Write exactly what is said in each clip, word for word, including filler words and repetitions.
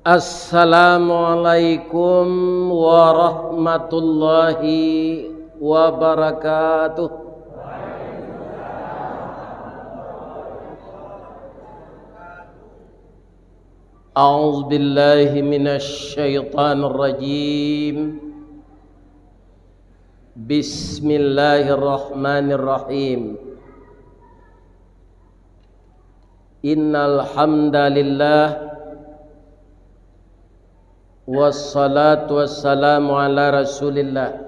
Assalamualaikum warahmatullahi wabarakatuh. A'udzubillahi minasyaitonirrajim. Bismillahirrahmanirrahim. Innal hamdalillah, wassalatu wassalamu ala Rasulillah,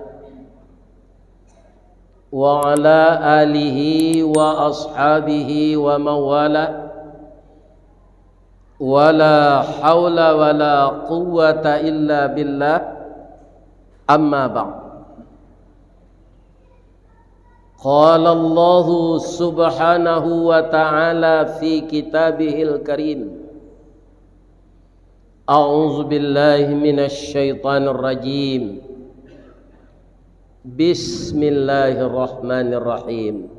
wa ala alihi wa ashabihi wa mawala, wala haula wala quwwata illa billah, amma ba'd. Qala Allahu subhanahu wa ta'ala fi kitabihil karim. A'udzu billahi minasy syaithanir rajim. Bismillahirrahmanirrahim.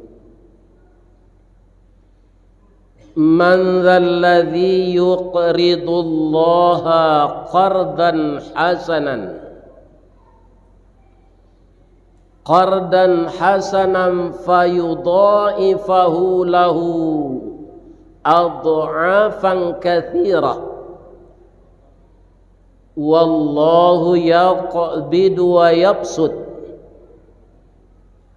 Man dzalladzi yuqridullaha qardan hasanan, qardan hasanan fayudha'ifahu lahu adh'afan katsirah. Wallahu yaqbidu wa yabsut,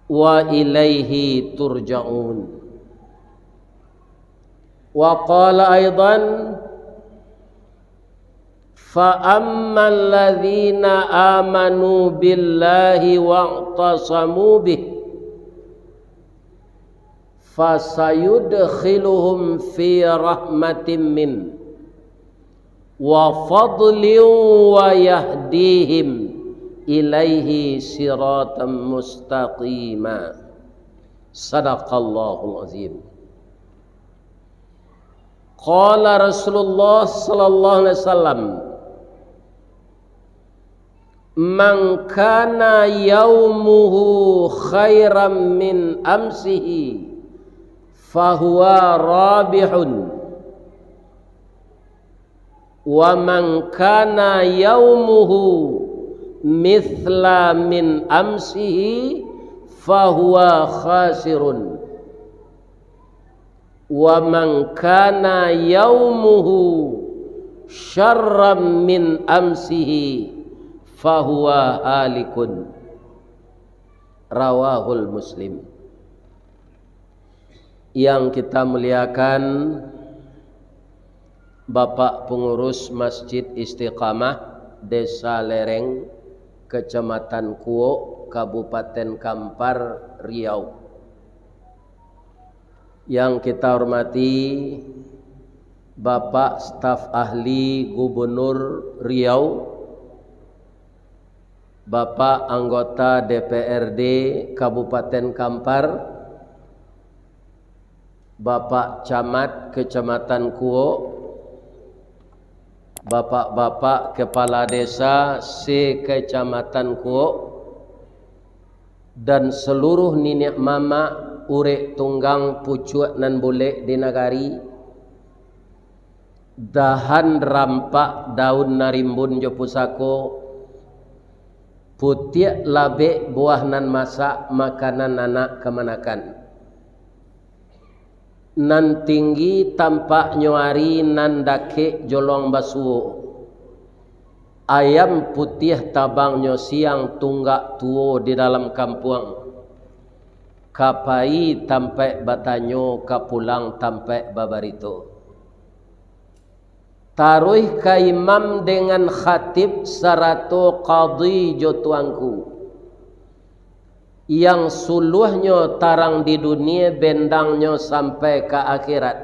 wa ilaihi turja'un. Wa qala aidan, fa ammal ladzina amanu billahi wa'tasamu bih, fasayudkhiluhum fi rahmatim min wa fadlin wa yahdihim ilaihi siratan mustaqima. Sadaqallahul azim. Qala Rasulullah sallallahu alaihi wasallam, "Man kana yaumuhu khairan min amsihi, fahuwa rabihun. Wa man kana yaumuhu mithla min amsihi, fahuwa khasirun. Wa man kana yaumuhu syarran min amsihi, fahuwa halikun." Rawahul Muslim. Yang kita muliakan, Bapak Pengurus Masjid Istiqamah Desa Lereng, Kecamatan Kuok, Kabupaten Kampar, Riau. Yang kita hormati Bapak Staf Ahli Gubernur Riau, Bapak Anggota D P R D Kabupaten Kampar, Bapak Camat Kecamatan Kuok, Bapak-bapak Kepala Desa se-Kecamatan Kuok, dan saluruah niniak mamak, urek tunggang pucuak nan bulek di nagari, dahan rampak daun nan rimbun jo pusako, putiak labek buah nan masak, makanan anak kamanakan. Nan tinggi tampaknyo ari, nan dakek jolong basuo. Ayam putiah tabangnyo siang, tunggak tuo di dalam kampuang. Ka pai tampaik batanyo, ka pulang tampaik babarito. Taruih ka imam dengan khatib sarato kadhi jo tuangku. Yang suluahnyo tarang di dunie, bendangnyo sampai ka akhirat.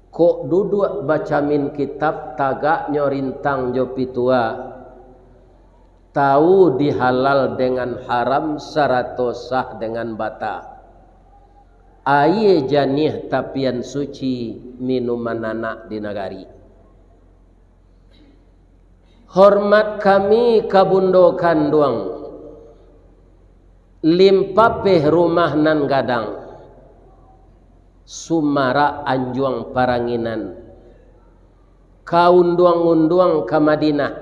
Kok duduak bacamin kitab, tagaknyo rintang jo pitua. Tau di halal dengan haram, sarato sah dengan bata. Aie janiah tapian suci, minuman anak di nagari. Hormat kami ka bundo kanduang, Limpapeh rumah nan gadang, sumarak anjuang paranginan, ka unduang-unduang ka Madinah,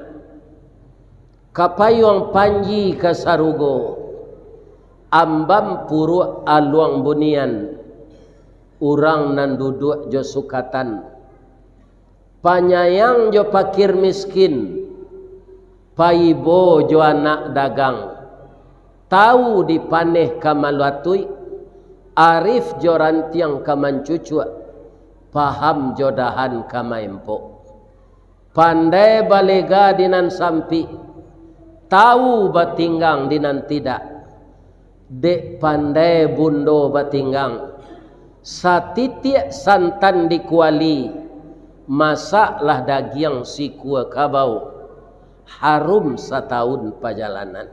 ka payuang panji ka sarugo, ambam puruak aluang bunian, urang nan duduak jo sukatan, panyayang jo pakir miskin, paibo jo anak dagang, tau di paneh ka maluatuik, arif jo rantiang ka mancucuak, paham jo dahan ka maempok, pandai balega di nan sampik, tau batinggang di nan tidak. Dek pandai bundo batinggang, satitiak santan di kuali, masaklah dagiang sikua kabau, harum satahun pajalanan.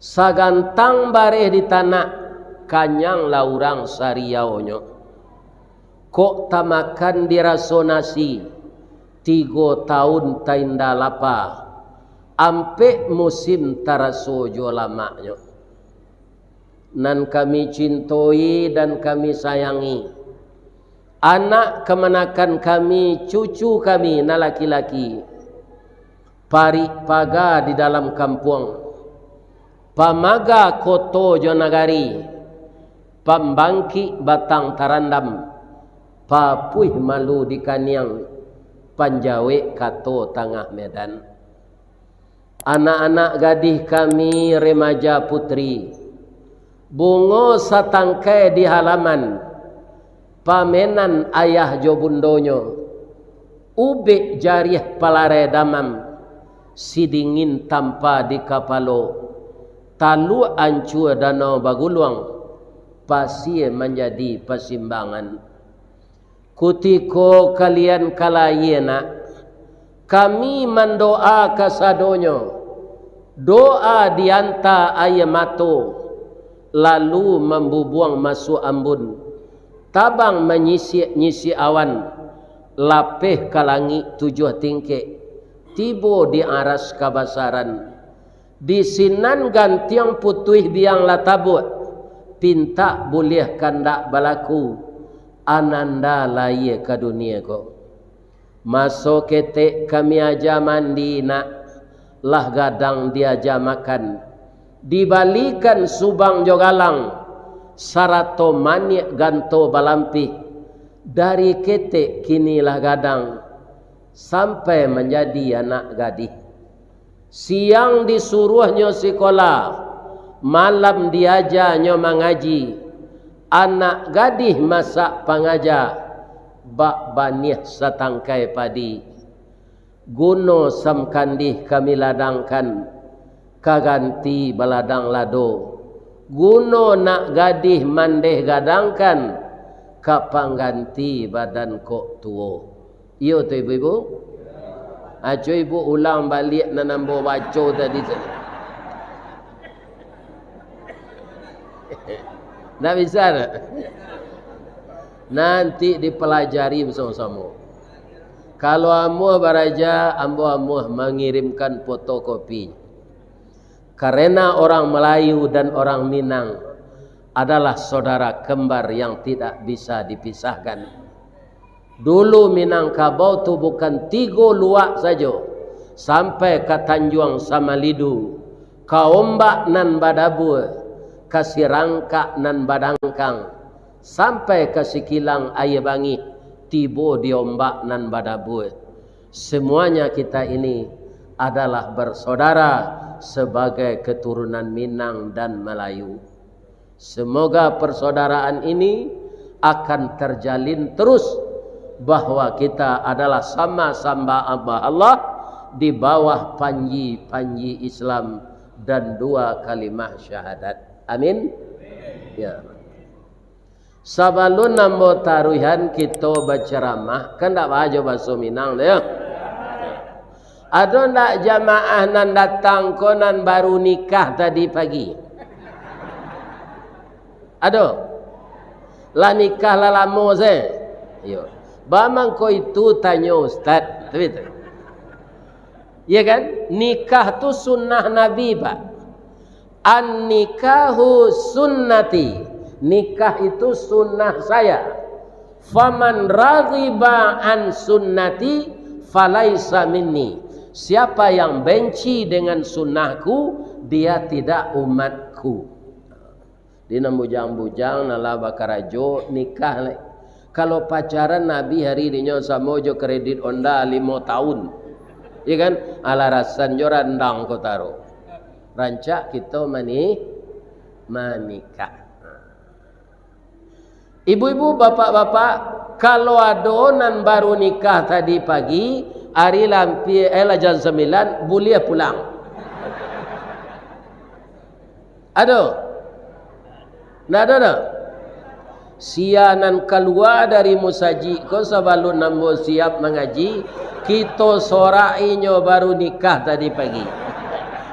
Sagantang bareh di tanak, kanyanglah urang sariaunyo. Kok tamakan diraso nasi, tigo taun tainda lapa, ampek musim taraso jo lamaknyo. Nan kami cintoi dan kami sayangi, anak kamanakan kami, cucu kami nan laki-laki, parik paga di dalam kampuang, pamaga koto jo nagari, pambangkik batang tarandam, papuih malu di kaniang, panjawek kato tangah medan. Anak-anak gadih kami remaja putri, bungo satangkai di halaman, pamenan ayah jo bundonyo, ubek jariah palarai damam, sidingin tampa di kapalo, taluak ancua danau baguluang, pasie manjadi pasimbangan. Kutiko kalian ka layie nak, kami mandoa kasadonyo, doa dianta aia mato, lalu mambubuang masuak ambun, tabang manyisiak-nyisiak awan, lapeh ka langik tujuah tingkek, tibo di aras kabasaran. Di sinan gantiang putuih biang lah tabuak, pintak buliah kandak balaku, ananda layie ka dunie ko. Maso ketek kami aja mandi nak, lah gadang diaja makan, dibalikan subang jo galang, sarato maniak ganto balampih, dari ketek kini lah gadang, sampai manjadi anak gadih. Siang disuruahnyo sikola, malam diajanyo mangaji. Anak gadih masak pangaja, bak baniah satangkai padi. Guno samkandih kami ladangkan, ka ganti baladang lado. Guno nak gadih mandeh gadangkan, ka pangganti badan kok tuo. Iyo tu, ibu-ibu? Aco ibu ulang baliak nan ambo baco tadi tu. Ndak bisa, ndak? Nanti dipelajari bersama-sama. Kalau amuah baraja, ambo amuah mangirimkan fotokopi. Karena orang Melayu dan orang Minang adalah saudara kembar yang tidak bisa dipisahkan. Dulu Minangkabau tu bukan tigo luak sajo, sampai ka Tanjuang Samalidu, ka Ombak nan Badabua, ka Sirangkak nan Badangkang, sampai ka Sikilang Aia Bangih, tibo di Ombak nan Badabua. Semuanya kita ini adalah bersaudara sebagai keturunan Minang dan Melayu. Semoga persaudaraan ini akan terjalin terus, bahwa kita adalah sama-sama hamba Allah di bawah panji-panji Islam dan dua kalimah syahadat. Amin. Ya. Sabalun ambo taruihan kito bacaramah, kan ndak baa jo baso Minang tu, yo. Ado ndak jamaah nan datang ko nan baru nikah tadi pagi? Ado? Lah nikah lah lamo se? Iyo. Baa mangko itu, tanyo ustaz. Tapi tu. Iya kan? Nikah tu sunnah Nabi, Pak. "An-nikahu sunnati, nikah itu sunnah saya. Faman raghiba an sunnati falaisa minni. Siapa yang benci dengan sunnahku, dia tidak umatku." Di nan bujang-bujang, nan lah bakarajo, nikah lai. Kalau pacaran, Nabi hari dinyo samo jo kredit Honda limo tahun. Iya kan? Alah rasan jo randang kotaro. Rancak kito mani-, manikah. Ibu-ibu, bapak-bapak, kalau ado nan baru nikah tadi pagi, ari lampia, eh, lah jam sambilan, buliah pulang. Ado? Ndak ado doh? Sia nan kalua dari musajik ko sabalun ambo siap mangaji, kito sorak inyo baru nikah tadi pagi.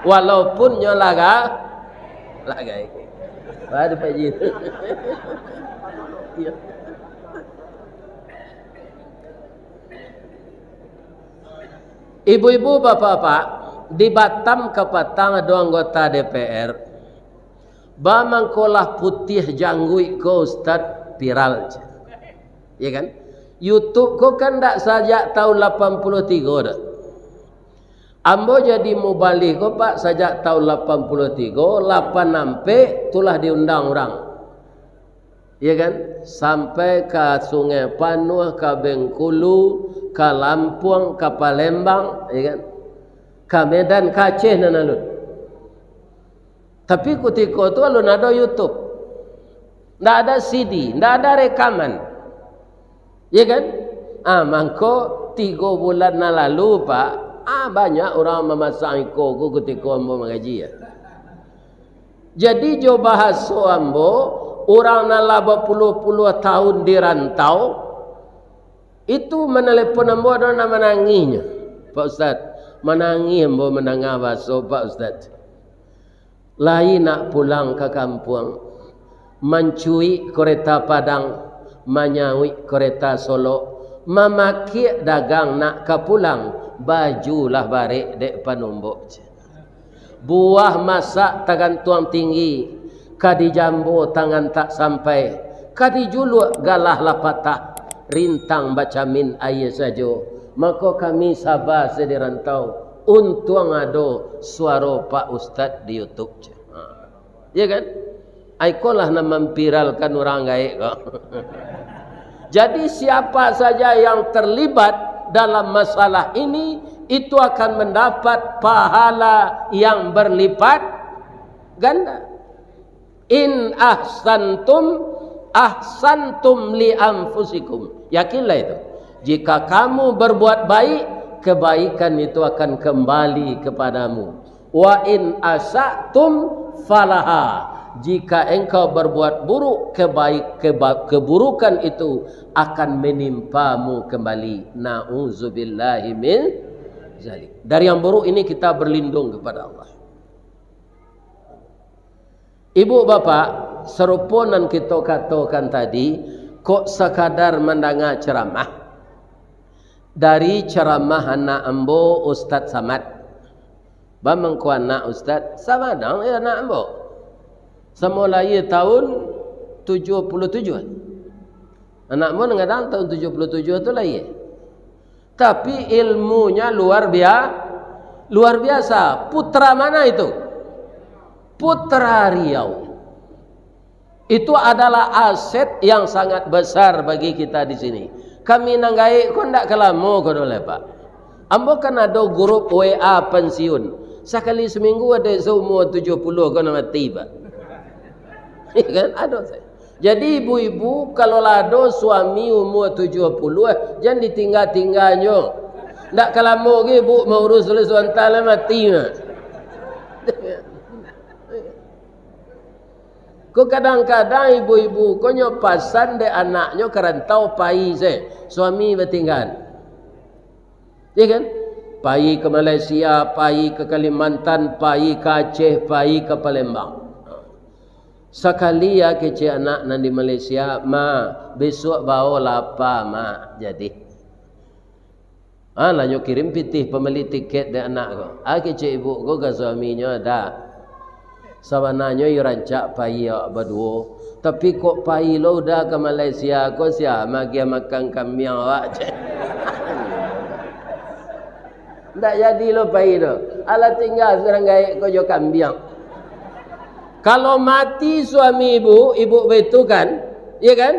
Walaupun nyo laga-, lagai. Wah, di Pak Ji. Ibu-ibu, bapak-bapak, di Batam kapatang ado anggota D P R, "Ba mangko lah putiah jangguik ko, Ustaz, viral," ceh. Ya kan? YouTube ko kan ndak sajak tahun lapan puluh tigo doh. Ambo jadi mubalig ko, Pak, sajak tahun lapan puluh tigo, lapan ampek, tu lah diundang urang. Ya kan? Sampai ka Sungai Panuah, ka Bengkulu, ka Lampuang, ka Palembang, ya kan? Ka Medan, ka Aceh nan alun. Tapi kutiko tu alun ado YouTube. Ndak ada C D, ndak ada rekaman. Ya kan? Ah, mangko tigo bulan nan lalu, Pak, ah, banyak urang mamasang iko ko kutiko ambo mangaji, ya. Jadi, jo bahaso ambo, urang nan lah bapuluah-puluah tahun di rantau, itu manalepon ambo, ado nan manangihnyo, "Pak Ustaz, manangih ambo mandanga bahaso Pak Ustaz. Lai nak pulang ka kampuang, mancuik kareta Padang, manyauik kareta Solok, mamakiak dagang nak ka pulang, baju lah barek dek panumbok," ceh. Buah masak tagantuang tinggi, ka dijambo tangan tak sampai, ka dijuluak galah lah patah, rintang bacamin aia sajo, mako kami saba se di rantau, untuang ado suaro Pak Ustaz di YouTube, ceh. Ha. Ya kan? Ai, ikolah nan mamviralkan urang gaek ko. Jadi, siapa saja yang terlibat dalam masalah ini, itu akan mendapat pahala yang berlipat ganda. "In ahsantum, ahsantum li anfusikum." Yakinlah itu. Jika kamu berbuat baik, kebaikan itu akan kembali kepadamu. "Wa in asa'tum falaha." Jika engkau berbuat buruk, kebaik-, keba-, keburukan itu akan menimpamu kembali. Na'udzubillahi min zalik. Dari yang buruk ini kita berlindung kepada Allah. Ibu bapak, sarupo nan kito katokan tadi, kok sakadar mandanga ceramah. Dari ceramah anak ambo, Ustaz Samad. Ba mangko anak Ustaz, sabanang yo anak ambo. Samo lahia tahun tujuah puluah tujuah. Anak ambo nan gadang tahun tujuah puluah tujuah tu lahia. Tapi ilmunya luar bia-, luar biasa. Putra mana itu? Putra Riau. Itu adalah aset yang sangat besar bagi kita di sini. Kami nan gaek ko ndak ka lamo ko doh lai, Pak. Ambo kan ado grup W A pensiun. Sakali seminggu ado saumua tujuah puluah ko nan mati, Pak. Ya kan? Ado. Jadi ibu-ibu, kalau lah ado suami umua tujuah puluah, jan ditingga-tingganyo. Ndak ka lamo ge ibu maurus, oleh suanta lah mati mah. Ko kadang-kadang ibu-ibu ko nyo pasan dek anaknyo ka rantau pai se, suami batinggan. Ya kan? Pai ka Malaysia, pai ka Kalimantan, pai ka Aceh, pai ka Palembang. Sakali ya kecek anak nan di Malaysia, "Ma, bisuak baolah apa, Ma?" Jadi. Ah, lah nyo kirim pitih pambali tiket dek anak ko. Ah, kecek ibu ko ka suaminyo, "Da. Sabananyo iyo rancak pai awak baduo, tapi kok pai lo Uda ka Malaysia ko, sia magiah makan kambiang awak, cek. Ndak jadi lo pai tu. Alah tingga surang gaek ko jo kambiang. Kalau mati suami ibu, ibu baitu kan? Iya kan?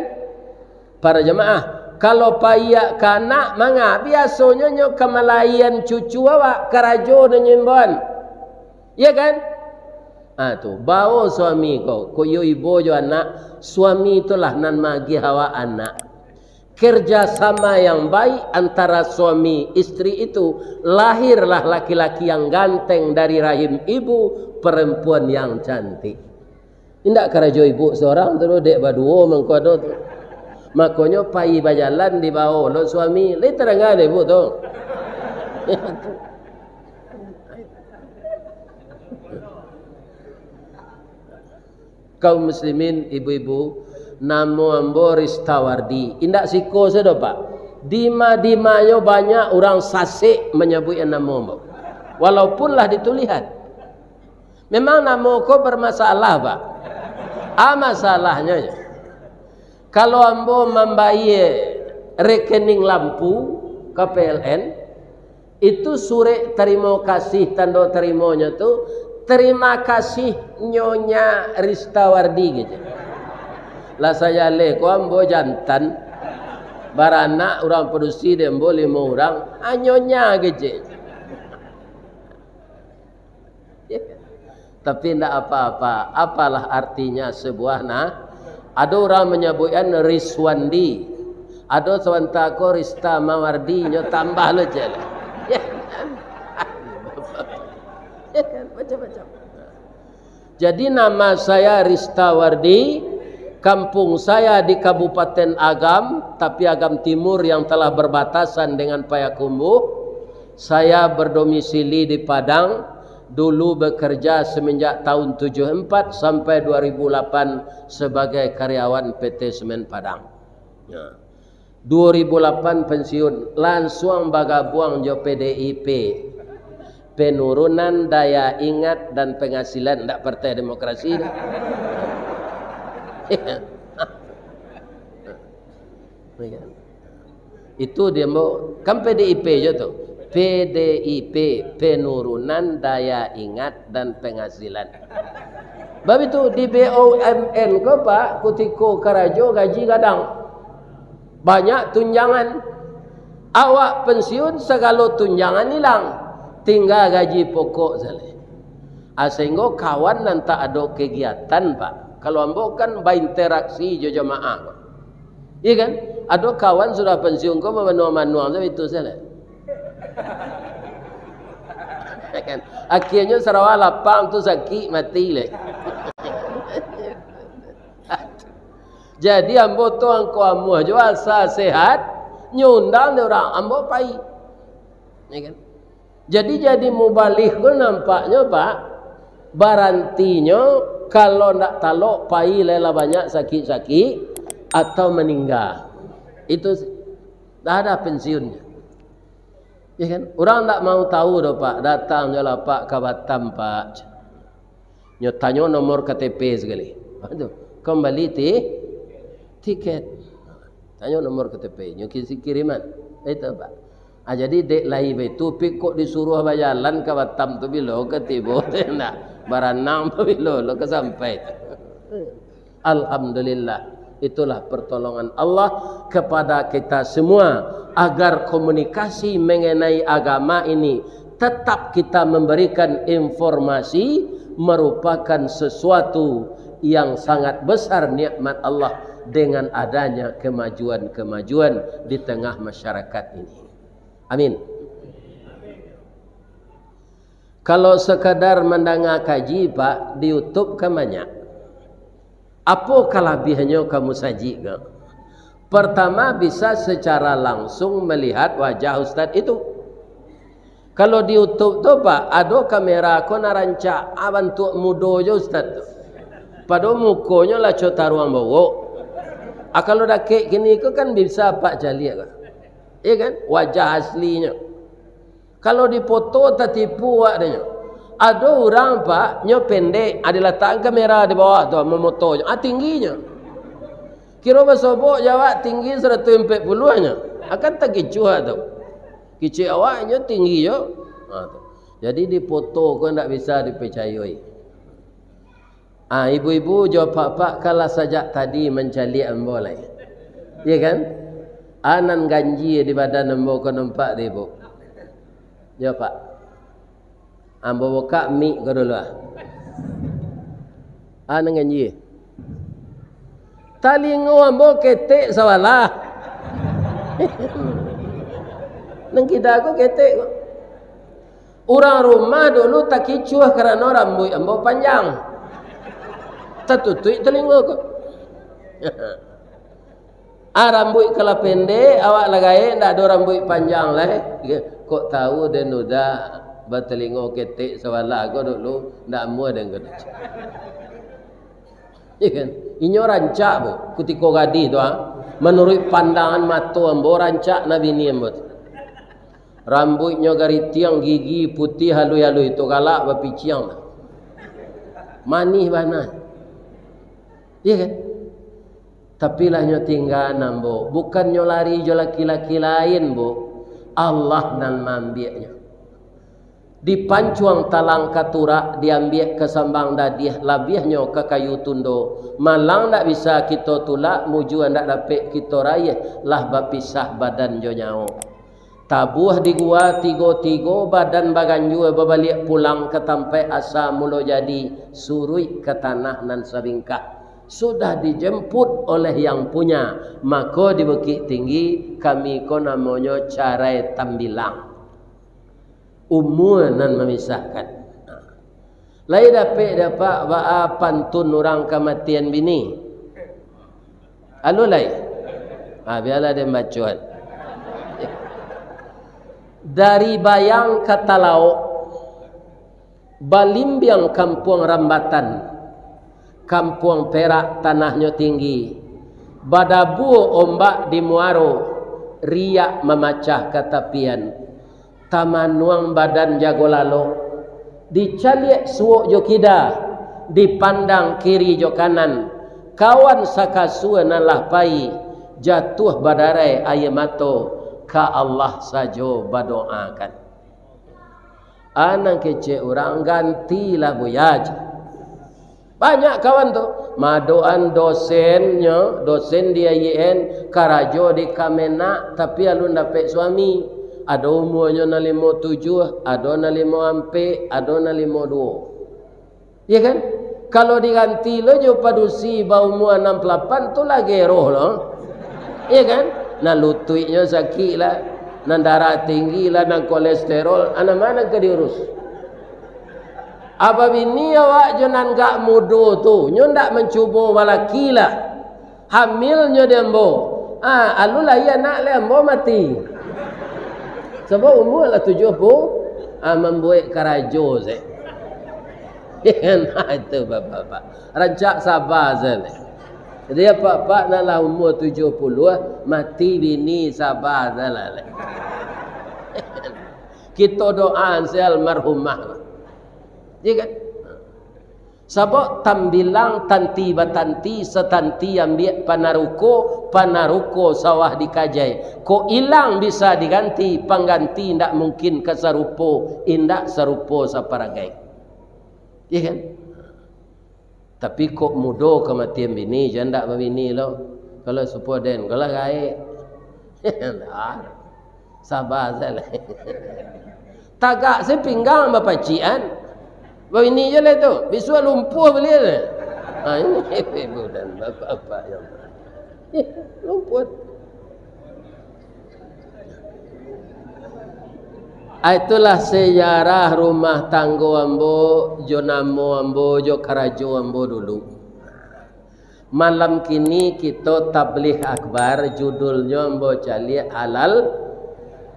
Para jamaah, kalau paiak ka anak, manga, biasonyo nyo ka malaian cucu awak, karajo nyo imbauan. Iya kan? Ah, tu, bao suami ko, ko iyo ibo jo anak, suami itulah nan magiah awak anak. Kerjasama yang baik antara suami istri itu, lahirlah laki-laki yang ganteng dari rahim ibu, perempuan yang cantik. Indak karajo ibu surang tu, dek baduo mangko ado tu. Makonyo pai bajalan dibao lo suami. Lai tadanga dek ibu tu. Kaum muslimin, ibu-ibu, namo ambo Ristawardi. Indak siko sajo, Pak. Dima-dimanyo banyak urang sasek manyabuik namo ambo. Walaupun lah ditulihan. Memang namo ko bermasalah, Pak. Ah, masalahnyo, kalau ambo mambayia rekening lampu ka P L N, itu surek tarimo kasih, tando tarimonyo tu, "Terima kasih, Nyonya Ristawardi," gitu. Lah sajaleh ko ambo jantan, baranak urang padusi dek ambo limo urang, ah, nyonya kecek. Tapi ndak apa-apa. Apalah artinya sebuah na-, ado urang manyabuikan Riswandi. Ado sabanta ko Rista Mawardi, nyo tambah lo cek. Ya kan? Macam-macam. Jadi, nama saya Rista Wardi, kampung saya di Kabupaten Agam, tapi Agam Timur yang telah berbatasan dengan Payakumbuh. Saya berdomisili di Padang, dulu bekerja semenjak tahun tujuh empat sampai dua ribu lapan sebagai karyawan P T Semen Padang. Ya. Dua ribu lapan pensiun, lansuang bagabuang jo P D I P. Penurunan daya ingat dan penghasilan, ndak Partai Demokrasi tu. Itu dia mau, kan P D I P je tu. P D I P, penurunan daya ingat dan penghasilan. Bab itu, di B U M N ko, Pak, kutiko karajo gaji gadang. Banyak tunjangan. Awak pensiun, sagalo tunjangan ilang. Tingga gaji pokok sajo. Ah, sahinggo kawan nan tak ado kegiatan, Pak. Kalau ambo kan bainteraksi jo jamaah, Pak. Iya kan? Ado kawan sudah pensiun ko mamanuang-manuang sajo itu sajo. Ya kan? Akhirnyo sarawa lapang tu sakik, mati leh. Jadi, ambo tu angko amuah jo asa sehat, nyo undang dek urang, ambo pai. Ya kan? Jadi, jadi mubalig tu nampaknyo, Pak, barantinyo kalau ndak talok pai lai lah banyak sakik-sakik atau maningga. Itu s-, dah ada pensiunnyo. Ya kan? Urang ndak mau tahu doh, Pak. Datang jo lah, Pak, ka Batam, Pak. Nyo tanyo nomor K T P sakali. Aduh, kembali ti-, tiket. Tanyo nomor K T P, nyo kisi kiriman. Itu, Pak. Ah, jadi dek lai baitu, pi kok disuruah bajalan ka Batam tu bilo ka tibo tu, nah, baranang tu bilo lo ka sampai tu. Alhamdulillah, itulah pertolongan Allah kepada kita semua, agar komunikasi mengenai agama ini tetap kita memberikan informasi, merupakan sesuatu yang sangat besar nikmat Allah dengan adanya kemajuan-kemajuan di tengah masyarakat ini. Amin. Kalau sekadar mandanga kaji, Pak, di YouTube kan banyak. Apo kalabiahnyo ka musajik ko? Pertama, bisa secara langsung melihat wajah ustaz itu. Kalau di YouTube tu, Pak, ado kamera ko nan rancak, ah, bantuak mudo jo ustaz tu. Pado mukonyo lah co taruang bawok. Ah, kalau dakek kini ko kan bisa Apak caliak ko. Iya kan? Wajah aslinyo. Kalau di foto tatipu awak dek nyo. Ado urang, Pak, nyo pendek, ado latakan kamera di bawah tu, mamotonyo, ah, tingginyo. Kiro basobok jo awak tinggi saratuih ampek puluahnyo, akan takicuah tu. Kicik awak nyo tinggi jo. Ha, tu. Jadi di foto ko ndak bisa dipicayoi. Ah, ibu-ibu jo apak-apak, kalah sajak tadi mancaliak ambo lai. Iya kan? Ah, nan ganjia di badan ambo ko nampak dek ibu. Jo, Pak. Ambo bukak mik ko dulu, ah. Ah, nan ganjia. Talingo ambo ketek sabalah. Nan kida ko ketek ko. Urang rumah dulu takicuah karano rambuik ambo panjang. Tatutuik talingo ko. Ah, rambuik ka lah pendek, awak lah gaek, ndak ado rambuik panjang lai. Kok tahu den Uda batalingo ketek sabalah ko dulu, ndak amuah den ko. Iya kan? Inyo rancak, Bu, kutiko gadih tu, ah. Manuruik pandangan mato ambo, rancak na bini ambo tu. Rambuiknyo garitiang, gigi putiah haluih-haluih, tu galak bapiciang. Manih bana. Iya kan? Tapi lah nyo tinggaan ambo. Bukannyo lari jo laki-laki lain, Bu. Allah nan maambiaknyo. Dipancuang talang ka turak, diambiak ka sambang dadiah, labiahnyo ka kayu tundo. Malang ndak bisa kito tulak, mujua ndak dapek kito raiah, lah bapisah badan jo nyawo. Tabuah di gua tigo-tigo, badan baganjua babaliak pulang ka tampaik asa mulo jadi, suruik ka tanah nan sabingkah. Sudah dijemput oleh yang punya, mako di Bukik Tinggi, kami ko namonyo carai tambilang. Umua nan mamisahkan. Lai dapek dek apak baa pantun urang kamatian bini? Alun lai? Ha, bialah den bacoan. Dari Bayang ka Talaok, balimbiang kampuang Rambatan, kampuang perak tanahnyo tinggi, badabua ombak di muaro, riak mamacah ka tapian. Tamanuang badan jago lalok, dicaliak suok jo kida, dipandang kiri jo kanan, kawan sakasua nan lah pai, jatuah badarai aia mato, ka Allah sajo badoakan. Anang kecek urang, gantilah buya. Banyak kawan tu, madoan dosennyo, dosen di I I N, karajo di Kemenag, tapi alun dapek suami. Ado umuanyo nan limo tujuah, ado nan limo ampek, ado nan limo duo. Iya kan? Kalau diganti lo jo padusi baumua anam puluah lapan, tu lah geroh lo. Iya kan? Nan lutuiknyo sakik lah, nan darah tinggi lah, nan kolesterol, a nan ma nan ka diurus? Apo bini awak jo nan agak mudo tu, nyo ndak mancubo balaki lah. Hamilnyo di ambo. Ah, alun lahia anak lai ambo mati. Sabab umua lah tujuah puluah, ah, mambuek karajo se. Nah, itu bapak-bapak. Rancak saba se lai. Jadi apak-apak nan lah umua tujuah puluah, mati bini, saba se lah lai. Kito doaan se almarhumah. Iya kan? Sabab tambilang tanti batanti, satanti ambiak panaruko, panaruko sawah dikajai. Kok ilang bisa diganti, pangganti indak mungkin ka sarupo, indak sarupo saparagai. Iya kan? Tapi kok mudo kamatian bini, jan ndak babini lo. Kalau supo den, kalau gaek. Saba salah. Tagak se pinggang bapacikan. Babini je lah tu. Bisuak lumpuah baliak tu. Ha, ini ibu dan bapak-bapak yang lumpuah. Ah, itulah sejarah rumah tanggo ambo, jo namo ambo, jo karajo ambo dulu. Malam kini kito tabligh akbar, judulnyo ambo caliak halal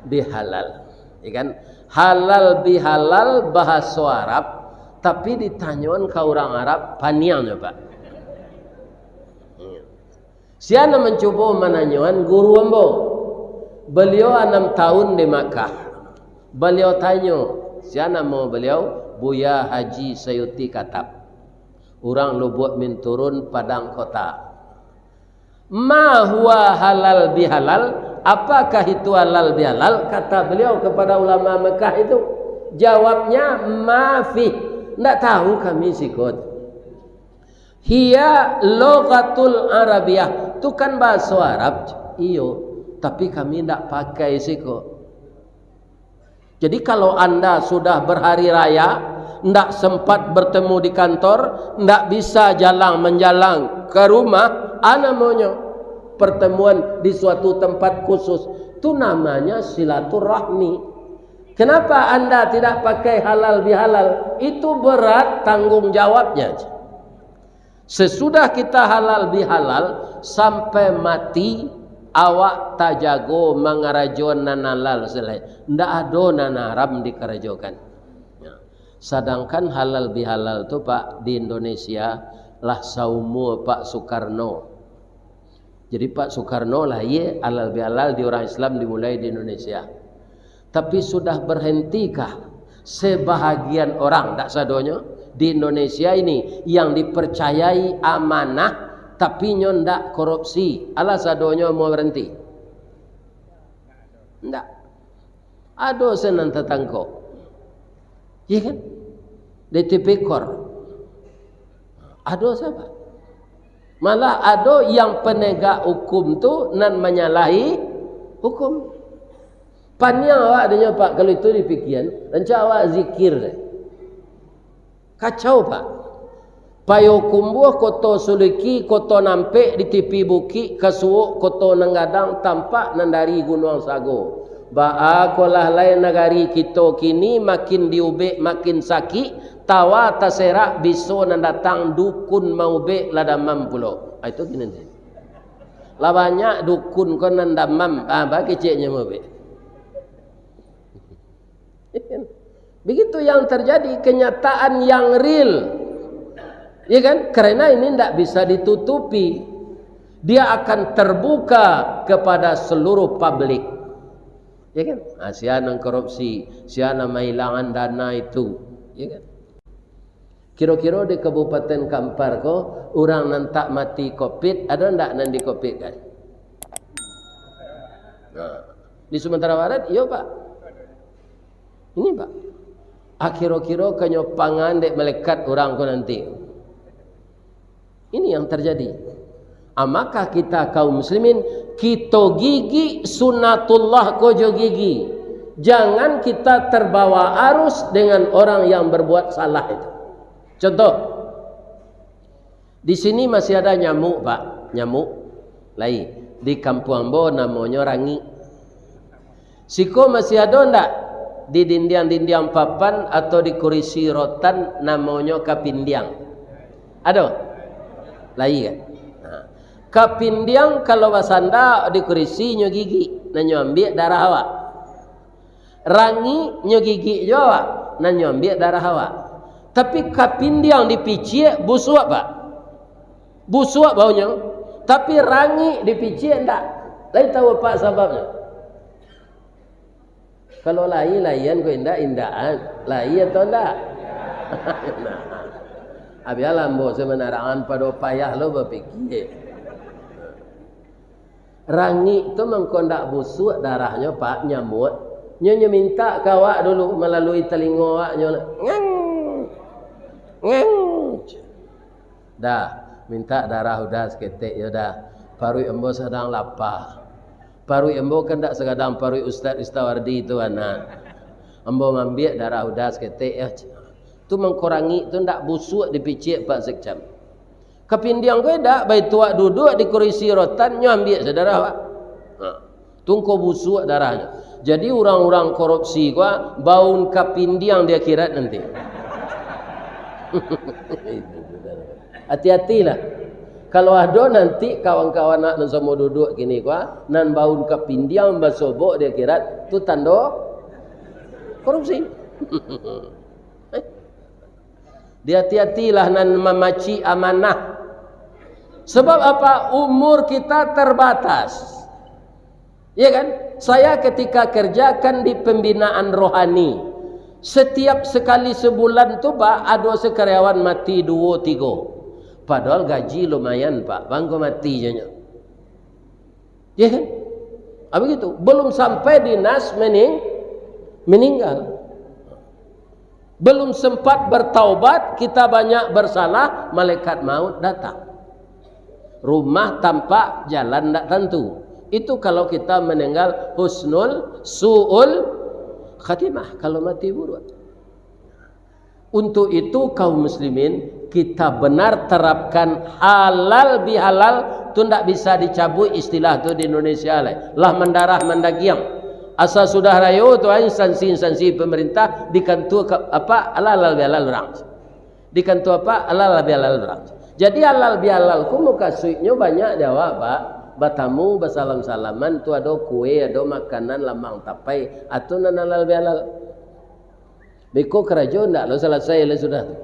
bihalal. Ya kan? Halal bihalal bahaso Arab, tapi ditanyoan ka urang Arab, paniang nyo, Pak. Sia nan mancubo mananyoan guru ambo. Baliau anam tahun di Makkah. Baliau tanyo, sia namo baliau? Buya Haji Sayuti Katap, urang Lubuak Minturun, Padang Kota. Ma huwa halal bihalal? Apakah itu halal bihalal? Kata beliau kepada ulama Mekah itu, jawabnya, ma fih. Ndak tahu kami siko. Hiya lughatul Arabiyah. Tu kan bahaso Arab. Iyo, tapi kami ndak pakai siko. Jadi, kalau anda sudah berhari raya, ndak sempat bertemu di kantor, ndak bisa jalang manjalang ka rumah, a namonyo pertemuan di suatu tempat khusus, tu namanya silaturahmi. Kenapa anda tidak pakai halal bihalal? Itu berat tanggung jawabnya. Sesudah kita halal bihalal, sampai mati, awak tajago mangarajoan nan halal sajo. Ndak ado nan haram dikarajokan. Ya. Sadangkan halal bihalal tu, Pak, di Indonesia lah saumua Pak Sukarno. Jadi, Pak Sukarno lahia halal bihalal di urang Islam dimulai di Indonesia. Tapi sudah berhentikah sebahagian orang, ndak sadonyo, di Indonesia ini yang dipercayai amanah, tapi nyo ndak korupsi? Alah sadonyo mau berhenti? Ndak. Ado se nan tatangkok. Iya kan? Di tipikor. Ado se, Pak. Malah ado yang penegak hukum tu nan manyalahi hukum. Paniang awak dinyo, Pak, kalau itu dipikian, rancak awak zikir deh. Kacau, Pak. Payokumbuah, Koto Suliki, Koto Nampek, di tipi bukik, ka suok Koto Nan Gadang, tampak nan dari Gunuang Sago. Baa ko lah lai nagari kito kini, makin diubek makin sakik, tawa taserak biso nan datang, dukun maubek lah damam pulo. Ah, itu kini. Lah banyak dukun ko nan damam, ah, bakeceknyo maubek. Begitu yang terjadi, kenyataan yang real. Ya kan? Karena ini ndak bisa ditutupi. Dia akan terbuka kepada seluruh publik. Ya kan? Ah, sia nan korupsi, sia nan mahilangan dana itu. Ya kan? Kiro-kiro di Kabupaten Kampar ko, urang nan tak mati covid, ado ndak nan di covid kan? Nah, di Sumatera Barat, iyo, Pak. Ini, Pak. Ah, kiro-kiro kanyo pangan dek malaikat urang ko nanti. Ini yang terjadi. Ah, maka kita kaum muslimin, kito gigik sunatullah ko jo gigi. Jangan kita terbawa arus dengan orang yang berbuat salah itu. Contoh, di sini masih ada nyamuk, Pak. Nyamuk. Lai. Di kampuang ambo namonyo rangik. Siko masih ado ndak? Di dindiang-dindiang papan atau di kurisi rotan namonyo kapindiang. Ado? Lai kan? Nah. Kapindiang kalau basanda di kurisi nyo gigik, nah nyo ambiak darah awak. Rangik nyo gigik jo awak, nah nyo ambiak darah awak. Tapi kapindiang dipiciak, busuak, Pak. Busuak baunyo, tapi rangik dipiciak ndak. Lai tahu, Pak, sababnyo? Kalau lai, laian ko indak, indakan. Lai atau ndak? Nah. Abialah ambo se manarangan pado payah lo bapikia. Rangik tu mangko ndak busuak darahnyo, Pak, nyamuak. Nyo, nyo mintak ka awak dulu malalui talingo awak, nyo, "Ngeng! Ngeng!" Dah, mintak darah udah saketek, yo dah. Paruik ambo sadang lapa. Paruik ambo kan ndak sagadang paruik Ustaz Ristawardi tu, anak. Ambo mambiak darah udah saketek, yo. Tu mangko rangik tu ndak busuak dipiciak, Pak Sekcam. Kapindiang ko indak, baitu awak duduak di kurisi rotan, nyo ambiak se darah awak. Ha. Tu mangko busuak darahnyo. Jadi, urang-urang korupsi ko, baun kapindiang di akhirat nanti. Hati-hatilah. Kalau ado nanti kawan-kawan awak nan samo duduak kini ko, nan baun kapindiang basobok di akhirat, tu tando korupsi. Dihati-hatilah nan mamacik amanah. Sebab apa? Umur kita terbatas. Ya kan? Saya ketika kerjakan di pembinaan rohani, Setiap sekali sebulan tu, Pak, ado se karyawan mati duo, tigo. Padahal gaji lumayan, Pak. Bangko mati je nyo. Ya kan? Ah, begitu. Belum sampai dinas mening-, meninggal. Belum sempat bertaubat, kita banyak bersalah, malaikat maut datang. Rumah tampak, jalan ndak tantu. Itu kalau kita meninggal husnul, su'ul khatimah, kalau mati buruak. Untuk itu, kaum muslimin, kita benar terapkan halal bihalal tu, ndak bisa dicabuik istilah tu di Indonesia lai. Lah mandarah mandagiang. Asa sudah rayo tu, instansi-instansi pemerintah di kantua ka-, apa, halal bihalal urang. Di kantua apa, halal bihalal urang. Jadi halal bihalal ko mukasuiknyo banyak di awak, Pak. Batamu, basalam-salaman, tu ado kue, ado makanan, lamang tapai, atu nan halal bihalal. Beko karajo ndak lo salasai lah sudah tu.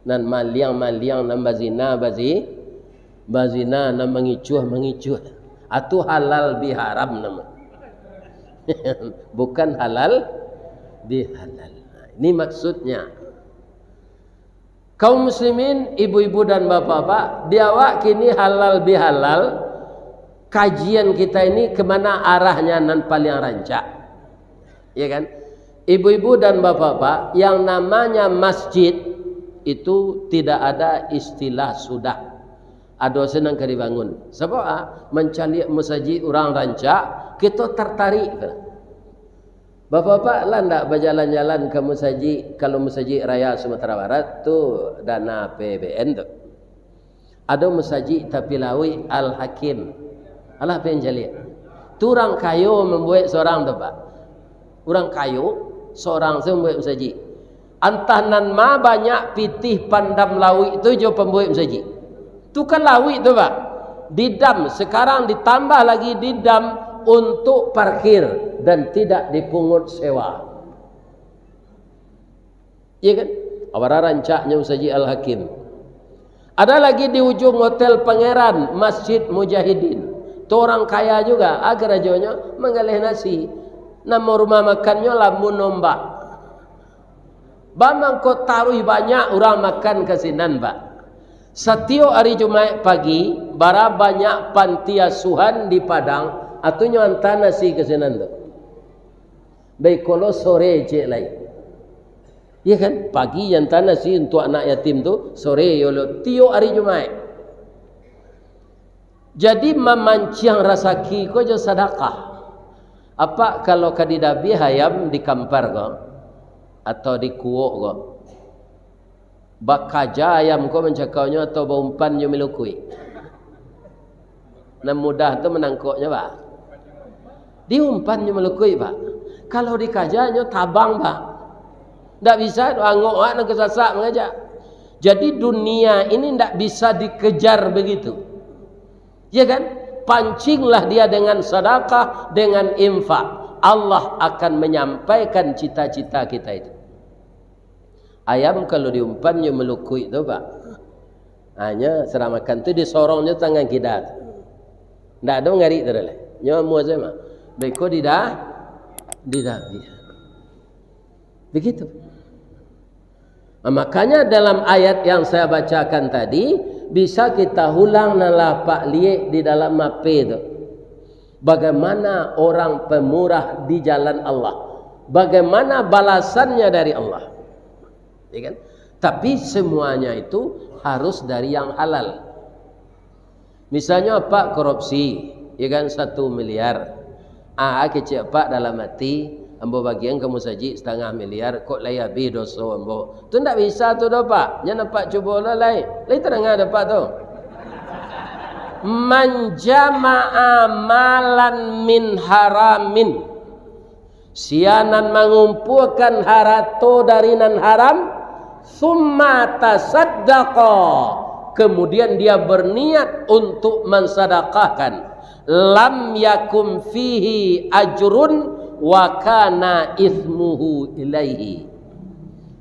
Nan maliang-maliang, nan bazina, bazi-, bazina, nan mangicuah-mangicuah. Atu halal biharam namo. Bukan halal bihalal. Nah, ini maksudnya. Kaum muslimin, ibu-ibu dan bapak-bapak, di awak kini halal bihalal, kajian kita ini kemana arahnya nan paling rancak. Ya kan? Ibu-ibu dan bapak-bapak, yang namanya masjid itu tidak ada istilah sudah. Ado se nan ka dibangun. Sabab, ah, mancaliak musajik urang rancak, kito tartarik tu. Bapak-bapak lah ndak bajalan-jalan ka musajik, kalau Musajik Raya Sumatera Barat tu dana A P B N tu. Ado musajik tapi lauik Al-Hakim. Alah pen caliak. Tu urang kayo mambuek sorang tu, Pak. Urang kayo sorang se mambuek musajik. Antah nan ma banyak pitih pandam lauik tu jo pambuek musajik. Tu kan lauik tu, Pak. Didam, sekarang ditambah lagi didam untuk parkir dan tidak dipungut sewa. Iya kan? Awara rancaknyo Musajik Al-Hakim. Ada lagi di ujung Hotel Pangeran, Masjid Mujahidin. Tu orang kaya juga, ah, karajonyo manggaleh nasi. Namo rumah makannyo Lamun Ombak. Bamangko taruih banyak urang makan ka sinan, Pak. Satiok ari Jumaik pagi, bara banyak panti asuhan di Padang, atunyo anta nasi ka sinan tu. Baikolo sore ciek lai. Iya kan? Pagi anta nasi untuak anak yatim tu, sore yo lo tiok ari Jumaik. Jadi mamanciang rasaki ko jo sadakah. Apak kalau ka didabiah ayam di kampar ko, atau di kuok ko, bakaja ayam ko mancakaunyo atau baumpan jo milukuik? Nan mudah tu manangkoknyo, Pak. Diumpan jo milukuik, Pak. Kalau dikajanyo tabang, Pak. Ndak bisa, angok awak nan kasasak mangajak. Jadi dunia ini ndak bisa dikejar begitu. Ya kan? Pancinglah dia dengan sadakah, dengan infak. Allah akan menyampaikan cita-cita kita itu. Ayam kalau diumpan nyo malukuik tu, Pak. Hanya saramakan tu disorong nyo tangan kida tu. Ndak ado ngarik tu doh. Nyo amuah sajo mah. Beko didah, didabiah. Begitu. Nah, makanya dalam ayat yang saya bacakan tadi, bisa kita ulang nan lah Apak liek di dalam H P tu. Bagaimana orang pemurah di jalan Allah? Bagaimana balasannya dari Allah? Ya kan? Tapi semuanya itu harus dari yang halal. Misalnyo Apak korupsi, ya kan, satu miliar. Ah, kecek Apak dalam hati, ambo bagian ka musajik satangah miliar, kok lai abih doso ambo. Tu ndak bisa tu doh, Pak. Nyo Apak cubo lah lai. Lai tadanga dek Apak tu. Man jama'a malan min haramin. Sia nan mangumpuakan harato dari nan haram, summa tasaddaqa, kemudian dia berniat untuk mansadakahkan, lam yakun fihi ajrun wa kana itsmuhu ilaihi.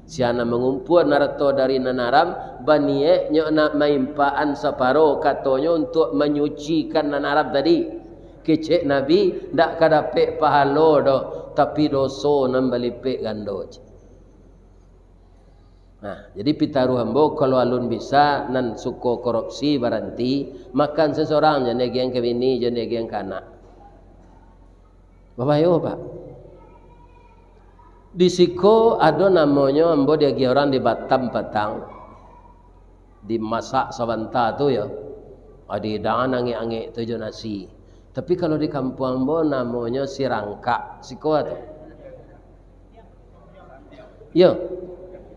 Sia nan mangumpuan harato dari nan haram, banieknyo nak maimpaan saparo katonyo untuak manyucikan nan haram tadi. Kecek Nabi, ndak ka dapek pahalo doh, tapi doso nan balipek gando. Nah, jadi pitaruah ambo, kalau alun bisa, nan suko korupsi baranti, makan sasorang, jan diagiahan ka bini, jan diagiahan ka anak. Babayo, Pak. Di siko ado namonyo ambo diagiah urang di Batam patang. Dimasak sabanta tu yo. Ah, dihidangan angek-angek tu jo nasi. Tapi kalau di kampuang ambo namonyo sirangkak. Siko tu. Yo,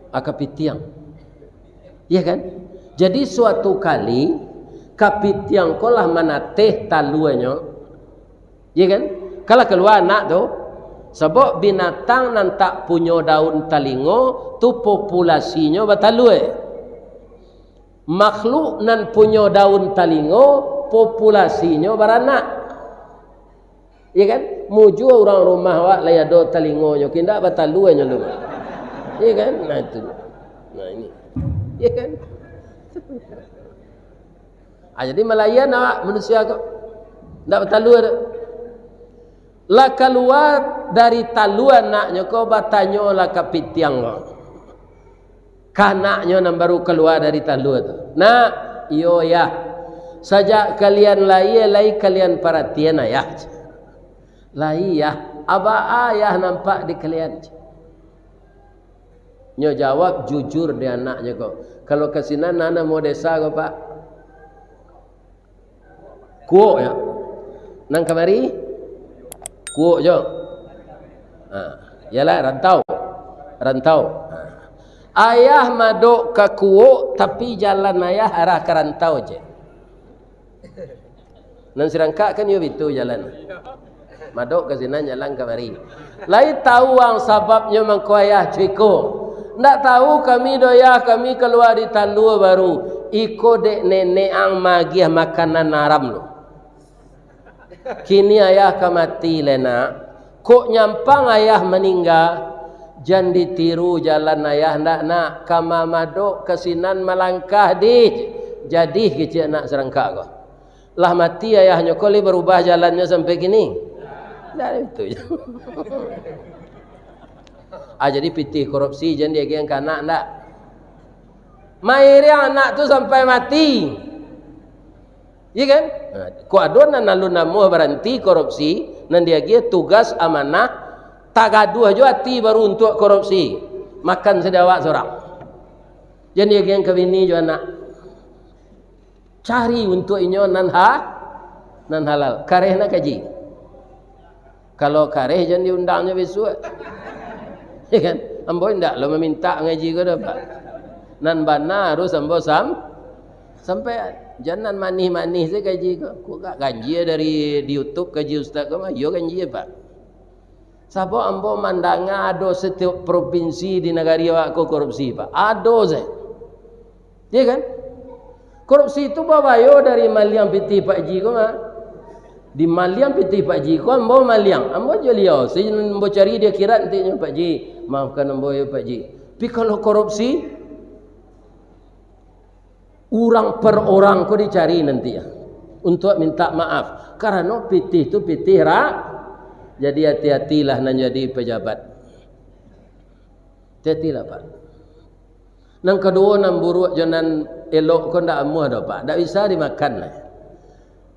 ah, kapitiang. Iya kan? Jadi suatu kali, kapitiang ko lah manateh taluanyo. Iya kan? Kalau kalua anak tu, sabab binatang nan tak punyo daun talingo tu populasinyo batalua. Makhluk nan punyo daun talingo, populasinyo baranak. Iya kan? Mujua urang rumah awak lai ado talingonyo, indak bataluanyo lu. Iya kan? Nah, itu. Nah, ini. Iya kan? Ah, jadi malayan awak manusia ko. Indak batalua doh. Lah kalua dari talua anaknyo ko, batanyolah kapitiang ko. Ka anaknyo nan baru kalua dari talua tu. "Nak, iyo, Yah. Sajak kalian lahia, lai kalian paratian Ayah?" "Lai, Yah. A baa Ayah nampak di kalian?" Nyo jawab jujur di anaknyo ko. Kalau ka sinan, nan namo desa ko, Pak? Kuok, yo. Nan kamari? Kuok jo. Ha, iyolah, rantau. Rantau. Ha. Ayah madok ka Kuok, tapi jalan ayah arah ka rantau je. Nan sirangkak kan yo bitu jalan. Madok ka sinan, jalan kamari. Lai tahu ang sababnyo mangko ayah cuiko? Ndak tahu kami doh, Yah, kami kalua di talua baru. Iko dek nenek ang magiah makanan haram lo. Kini ayah ka mati lai, Nak. Kok nyampang ayah maningga, jan ditiru jalan ayah ndak, Nak. Ka mamadok ka sinan malangkah dih. Jadi kecek anak sirangkak ko. Lah mati ayahnyo ko, lai barubah jalannyo sampai kini? Ndak, itu je. Ah, jadi pitih korupsi jan diagiahan ka anak, ndak? Mairiang anak tu sampai mati. Iya kan? Nah, kok ado nan alun namuah baranti korupsi, nan diagiah tugas amanah, tagaduah jo ati baru untuak korupsi. Makan sadawak surang. Jan diagiahan ka bini jo anak. Cari untuak inyo nan ha-, nan halal. Kareh nak kaji? Kalau kareh, jan diundangnyo bisuak. Ya kan? Ambo indak lo mamintak ngaji ko doh, Pak. Nan bana harus ambo sam-, sampaian. Jan nan manih-manih se kaji ko. Kok gak ganjia dari di YouTube kaji ustaz ko mah? Iyo ganjia, Pak. Sabab ambo mandanga ado satiok propinsi di nagari awak ko korupsi, Pak. Ado se. Iya kan? Korupsi tu babayo dari maliang pitih Pak Ji ko mah. Di maliang pitih Pak Ji ko, ambo maliang. Ambo jo liau, si ambo cari di akhirat nantinyo, Pak Ji. Maafkan ambo yo, Pak Ji. Tapi kalau korupsi, urang per urang ko dicari nanti ya, untuak minta maaf. Karano pitih tu pitih ra-, jadi hati-hatilah nan jadi pejabat. Hati-hatilah, Pak. Nan kaduo, nan buruak jo nan elok ko ndak amuah doh, Pak. Ndak bisa dimakan lah.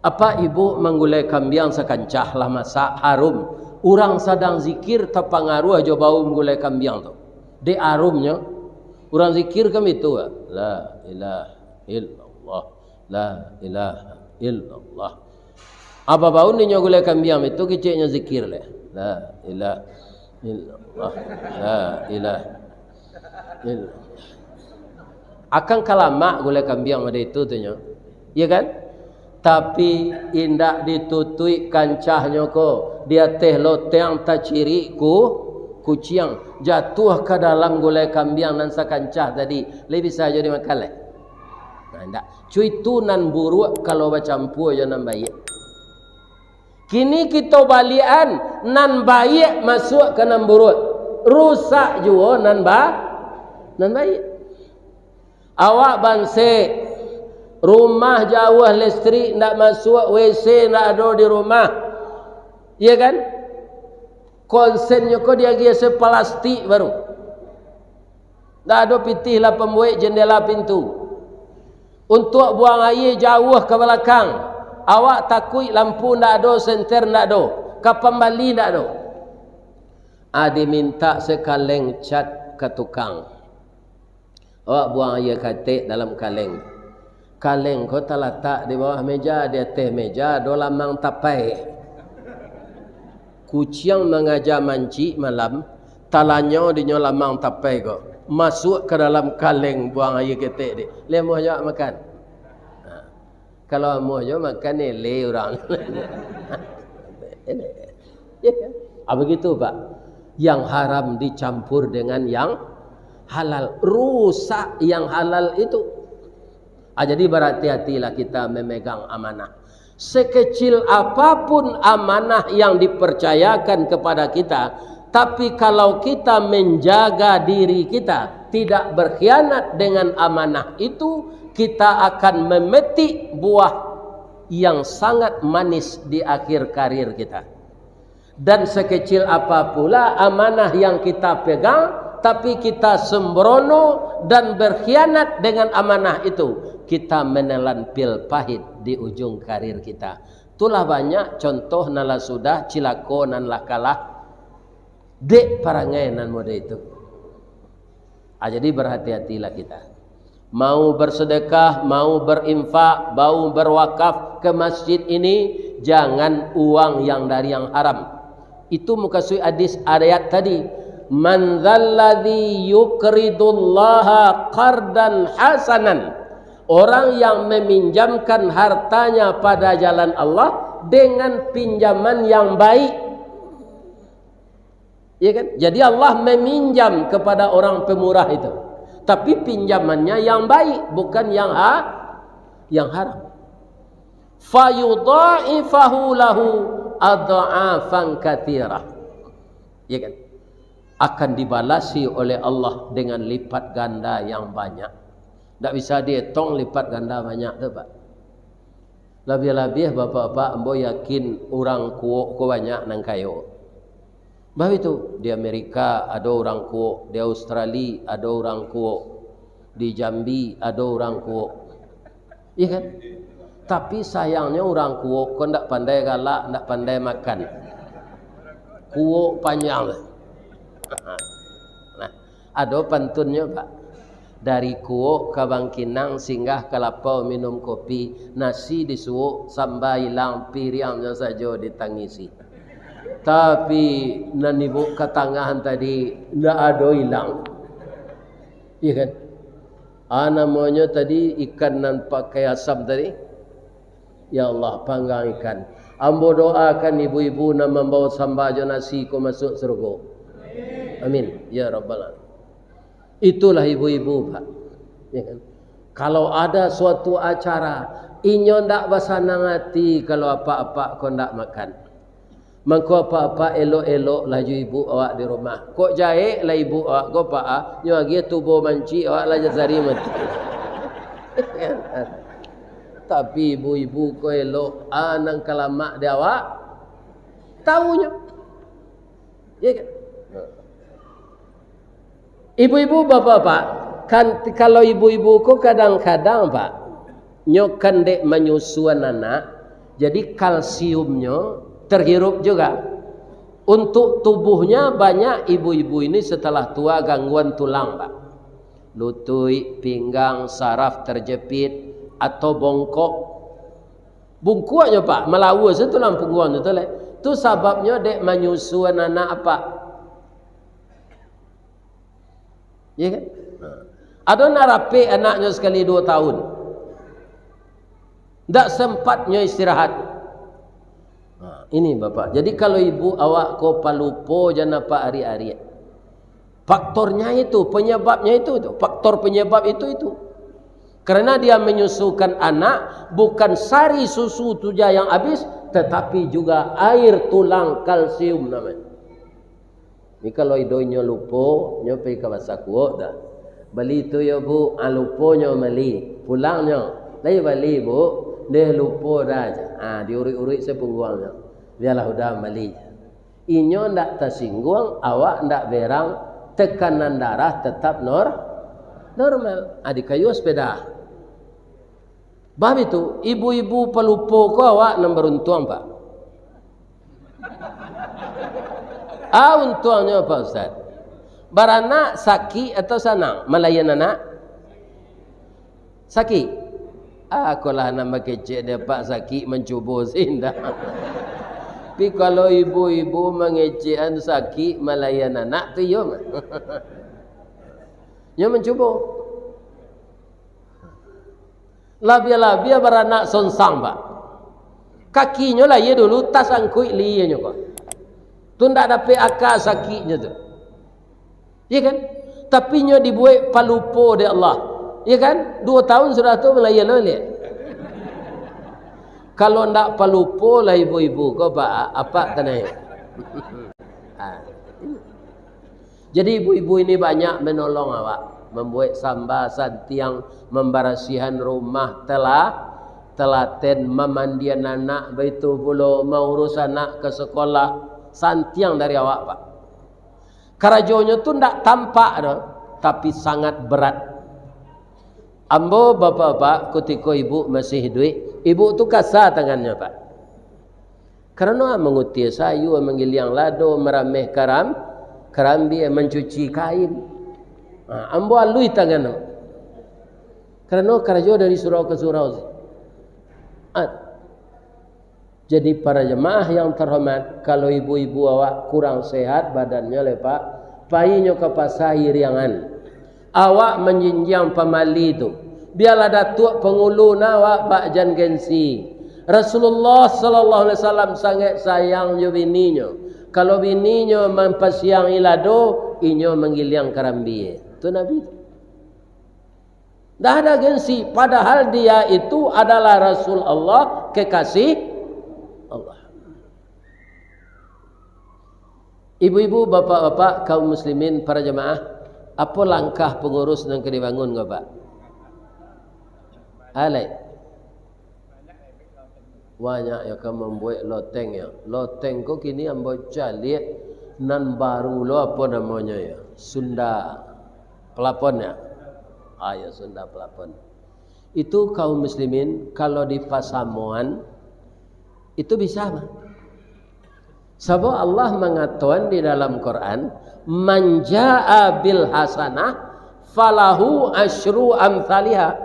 Apak ibuk manggulai kambiang sakancah lah masak, harum. Urang sadang zikir tapangaruah jo bau manggulai kambiang tu. Dek harumnyo, urang zikir kan bitu, Pak. La ilaha illallah. La ilaha illallah. Apa baun inyo gulai kambiang itu, keceknyo zikir leh. La ilaha illallah. La ilaha illallah. Akan kalamak gulai kambiang pada itu tu nyo. Iya kan? Tapi indak ditutuik kancahnyo ko, di ateh loteng tacirik ku-, kuciang, jatuah ka dalam gulai kambiang nan sakancah tadi, lai bisa jo dimakan lai? Nah, indak. Cuitu nan buruak kalau bacampua jo nan baiak. Kini kito baliakan, nan baiak masuak ka nan buruak, rusak juo nan ba-, nan baiak. Awak bansek, rumah jauah, listrik ndak masuak, W C ndak ado di rumah. Iya kan? Konsennyo ko diagiah se palastik baru. Ndak ado pitih lah pambuek jendela pintu. Untuak buang aia jauah ka balakang. Awak takuik lampu ndak ado, senter ndak ado, ka pambali ndak ado. Ah, dimintak se kaleng cat ka tukang. Awak buang aia katek dalam kaleng. Kaleng ko talatak di bawah meja, di ateh meja ado lamang tapai. Kuciang mangaja mancik malam, talanyau dinyo lamang tapai ko. Masuak ka dalam kaleng buang aia ketek dek. Lai amuah jo awak makan. Ha. Kalau amuah jo makan, eleh urang. Ya kan? Ah, begitu, Pak. Yang haram dicampur dengan yang halal. Rusak yang halal itu. Ah, jadi berhati-hatilah kita memegang amanah. Sekecil apapun amanah yang dipercayakan kepada kita, tapi kalau kita menjaga diri kita, tidak berkhianat dengan amanah itu, kita akan memetik buah yang sangat manis di akhir karir kita. Dan sekecil apa pula amanah yang kita pegang, tapi kita sembrono dan berkhianat dengan amanah itu, kita menelan pil pahit di ujung karir kita. Itulah banyak contoh nan lah sudah cilako, nan lah kalah dek parangai nan model itu. Ah, jadi berhati-hatilah kita. Mau bersedekah, mau berinfak, mau berwakaf ke masjid ini, jangan uang yang dari yang haram. Itu mukasuik hadis ayat tadi. "Man dzalladzi yuqridullaha qardan hasanan." Orang yang meminjamkan hartanya pada jalan Allah dengan pinjaman yang baik. Ya kan? Jadi Allah meminjam kepada orang pemurah itu. Tapi pinjamannya yang baik, bukan yang ha-, yang haram. "Fayudha'ifahu lahu adha'afan katsirah." Ya kan? Akan dibalasi oleh Allah dengan lipat ganda yang banyak. Ndak bisa dietong lipat ganda banyak tu, Pak. Labiah-labiah, bapak-bapak, ambo yakin urang Kuok ko banyak nan kayo. Babitu, di Amerika ado urang Kuok, di Australia ado urang Kuok, di Jambi ado urang Kuok. Iya kan? Tapi sayangnyo urang Kuok ko ndak pandai galak, ndak pandai makan. Kuok panjang. Nah, ado pantunnyo, Pak. Dari Kuok ka Bangkinang, singgah ka Lapau minum kopi, nasi disuok, samba ilang, piriangnyo sajo ditangisi. Tapi nan ibo katangahan tadi, ndak ado ilang. Iya kan? Ah, namonyo tadi ikan nan pakai asam tadi. Ya Allah, panggang ikan. Ambo doakan ibu-ibu nan mambawa samba jo nasi ko masuak surgo. Amin. Ya Rabbal Alamin. Itulah ibu-ibu, Pak. Ya kan? Kalau ada suatu acara, inyo ndak basanang ati kalau apak-apak ko ndak makan. Mangko apak-apak elok-elok lah jo ibu awak di rumah. Kok jahek lah ibu awak ko, Pak, ah, nyo agiah tubo mancik awak lah jasari mati. Tapi ibu-ibu ko elok, ah, nan ka lamak di awak, tahu nyo. Ya kan? Ibu-ibu, bapak-bapak, kan, kalau ibu-ibu ko kadang-kadang, Pak, nyo kan dek manyusuan anak, jadi kalsiumnyo terhirup juga. Untuk tubuhnya banyak ibu-ibu ini setelah tua gangguan tulang, Pak. Lutuik, pinggang, saraf terjepit, atau bongkok. Bungkuaknyo, Pak, malawa se tulang pungguang tu, tu lai. Tu sababnyo dek manyusuan anak, Pak. Ya kan? Ado nan rapek anaknyo sakali duo tahun. Ndak sempatnyo istirahat. Nah, ini, Bapak. Jadi, kalau ibu awak ko palupo jan apak ariak-ariak. Faktornya itu, penyebabnya itu, itu. Faktor penyebab itu, itu. Karena dia menyusukan anak, bukan sari susu tu ja yang habis, tetapi juga air tulang, kalsium namanya. Ni kalau ido inyo lupo, nyo pai ka Pasar Kuok dah. Bali tu yo, Bu, ah, lupo nyo bali. Pulangnyo, lai bali, Bu. Deh lupo dah. Ah, diuruik-uruik se pungguangnyo. Bialah udah bali. Inyo ndak tasingguang, awak ndak berang, tekanan darah tetap nor-, Normal. Ah, dikayuah sepeda. Bab itu, ibu-ibu palupo ko awak nan baruntuang, Pak. Ah, untuangnyo, Pak Ustaz. Baranak sakik atau sanang? Malayan anak? Sakik. Ah, kolah nan bakecek dia, Pak, sakik mancubo si indak. Tapi kalau ibu-ibu mangecekan sakik malayan anak tu, iyo mah. Nyo mancubo. Labiah-labiah baranak sonsang, Pak. Kakinyo lah iyo dulu tasangkuik lienyo ko. Tu ndak dapek aka sakiknyo tu. Iya kan? Tapi nyo dibuek palupo dek Allah. Iya kan? Duo tahun sudah tu malayan lo liek. Kalau ndak palupo lah ibu-ibu ko, Pak, apak tanai. Ah. Jadi ibu-ibu ini banyak menolong awak, mambuek samba, santiang, mambarasihan rumah, tela-, telaten, mamandian anak, baitu pulo maurus anak ka sekolah, santiang dari awak, Pak. Karajonyo tu ndak tampak doh, tapi sangat berat. Ambo, bapak-bapak, kutiko ibu masih iduik, ibu tu kasa tangannyo, Pak. Karano mangutia sayua, manggiliang lado, marameh karam-, karambia, mancuci kain. Ha, ambo alui tangan ambo. Karano karajo dari surau ka surau. Ah. Jadi, para jamaah yang terhormat, kalau ibu-ibu awak kurang sehat badannyo, lai, Pak, painyo ka pasa iriangan. Awak manjinjiang pamali tu. Bialah datuak pangulu nah awak, Pak, jan gengsi. Rasulullah sallallahu alaihi wasallam sangaik sayang jo bininyo. Kalau bininyo mampasiang ilado, inyo manggiliang karambia. Tu Nabi tu. Dah ada gengsi, padahal dia itu adalah Rasul Allah, kekasih Allah. Ibu-ibu, bapak-bapak, kaum muslimin, para jamaah, apo langkah pangurus nan ka dibangun ko, Pak? Alai. Banyak yo ka mambuek loteng yo. Loteng ko kini ambo caliak nan baru lo, apo namonyo yo? Sunda pelapon yo. Ah, yo, Sunda pelapon. Itu kaum muslimin, kalau di pasamoan, itu bisa, Pak. Sabab Allah mangatoan di dalam Quran, "Man jaa bil hasanah falahu asyru amsaliha."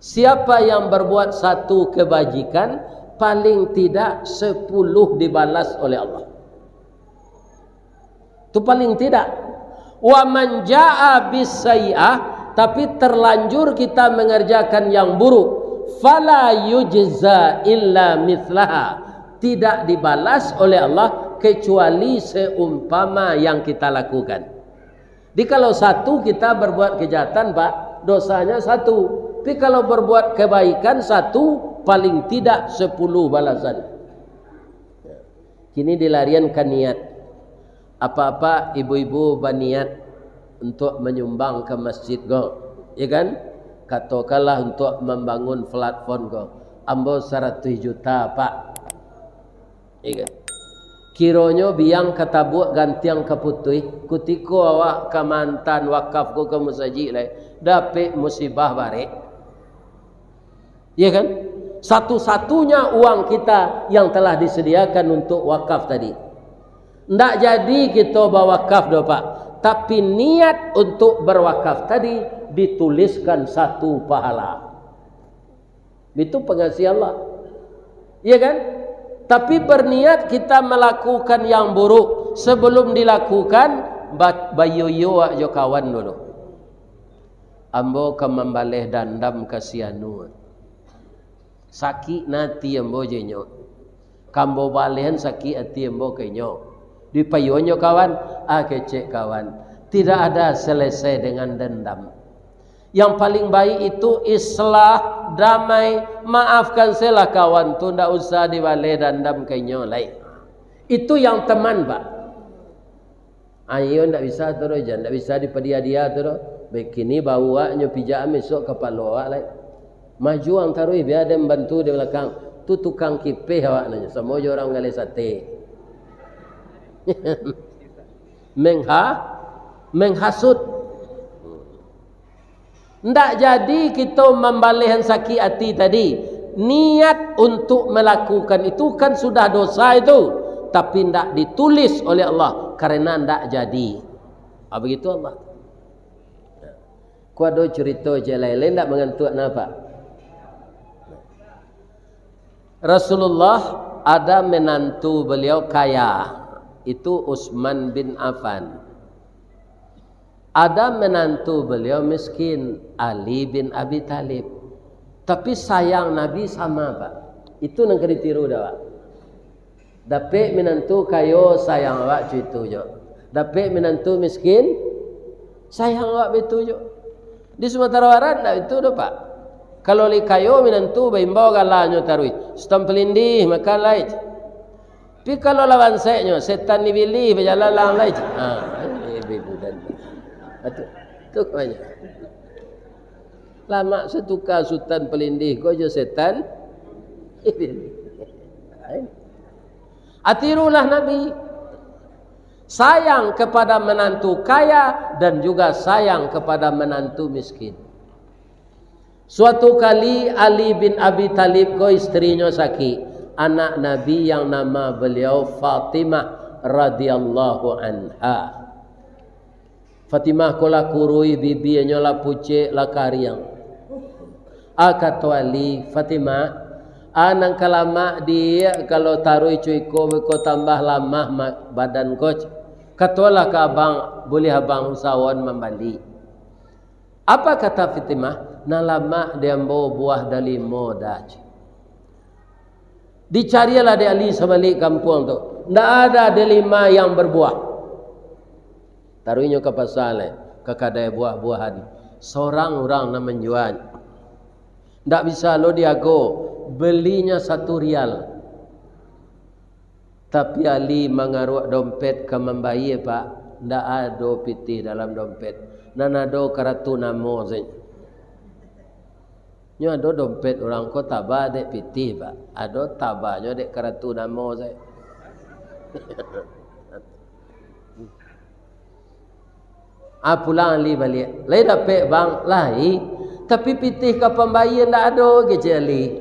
Siapa yang berbuat satu kebajikan, paling tidak sepuluh dibalas oleh Allah. Itu paling tidak. "Wa man jaa bis sayyi'ah," tapi terlanjur kita mengerjakan yang buruk, "fala yujza illa mithlaha," tidak dibalas oleh Allah kecuali seumpama yang kita lakukan. Jadi, kalau satu kita berbuat kejahatan, Pak, dosanya satu. Tapi kalau berbuat kebaikan satu, paling tidak sepuluh balasan. Kini dilarian ka niat. Apa-apa ibu-ibu baniat untuk manyumbang ka masjid ko, ya kan? Katokanlah untuk mambangun platform ko, ambo saratuih juta, Pak. Ya kan? Kironyo biang ka tabuak, gantiang ka putuih, kutiko awak ka maantaan wakaf ko ka musajik lai, dapek musibah barek. Ya kan? Satu-satunya uang kita yang telah disediakan untuk wakaf tadi. Ndak jadi kito bawakaf doh, Pak. Tapi niat untuk berwakaf tadi dituliskan satu pahala. Itu pengasih Allah. Ya kan? Tapi berniat kita melakukan yang buruk, sebelum dilakukan, ba-, bayoyo jo kawan dulu. Ambo ka mambaleh dandam ka si anu. Sakik na ati ambo jo inyo. Ka ambo balehan sakik ati ambo ka inyo. Dipayoan jo kawan, ah, kecek kawan. Tidak ada selesai dengan dendam. Yang paling baik itu islah, damai, maafkan sajolah kawan tu, ndak usah dibaleh dandam ka inyo lai. Itu yang teman, Pak. Ayo ndak bisa tu doh, jan ndak bisa dipadiah-diah tu doh. Baik kini bau awak nyo pijak, besok kapalo awak lai. Maju ang taruih, bia den bantu di balakang. Tu tukang kipeh awak nanyo, samo jo urang manggaleh sate. Mengha-, menghasut. Ndak jadi kito mambaleh sakik ati tadi. Niat untuk melakukan itu kan sudah dosa itu, tapi ndak ditulis oleh Allah karena ndak jadi. Ah, begitu Allah. Ko ado curito je lain, lain ndak mangantuak napa? Rasulullah ada menantu beliau kaya, itu Utsman bin Affan. Ada menantu beliau miskin, Ali bin Abi Thalib. Tapi sayang Nabi sama, Pak. Itu nan ka ditiru dah, Pak. Dapek minantu kayo, sayang awak co itu jo. Dapek minantu miskin, sayang awak baitu jo. Di Sumatera Barat ndak itu doh, Pak. Kalau lai kayo minantu, baimbau galanyo taruih, Sutan Palindih, makan lai. Tapi kalau lawan seknyo, setan Ibilih, bajalan lang lai. Ha, eh, ibu dan. Itu, itu banyak. Lamak satuka Sutan Palindih ko jo setan Ibilih. Atirulah Nabi. Sayang kepada menantu kaya dan juga sayang kepada menantu miskin. Suatu kali Ali bin Abi Thalib ko isterinyo sakik, anak Nabi yang nama beliau Fatimah radhiyallahu anha. Fatimah ko lah kuruih, bibinyo lah pucek, lah kariang. A, kato Ali, "Fatimah, a nan ka lamak di, kalau taruih co iko beko tambah lamah ma-, badan ko. Katolah ka abang, buliah abang usahoan mambali." Apa kata Fatimah? "Nan lamak di ambo buah dalimo dah." Dicarilah dek Ali sabalik kampuang tu. Ndak ada delima yang berbuah. Taruihnyo ka pasa lai, ka kadai buah-buahan. Sorang urang nan manjua. Ndak bisa lo diago, belinya satu rial. Tapi Ali mangaruak dompet ka mambayia, Pak. Ndak ado pitih dalam dompet. Nan ado karatu namo sajo. Nyo ado dompet urang ko taba dek pitih, Pak. Ado tabanyo dek karatu namo sajo. Ah, pulang Ali baliak. Lai dapek, Bang? Lai. Tapi pitih ka pambayia ndak ado, kecek Ali.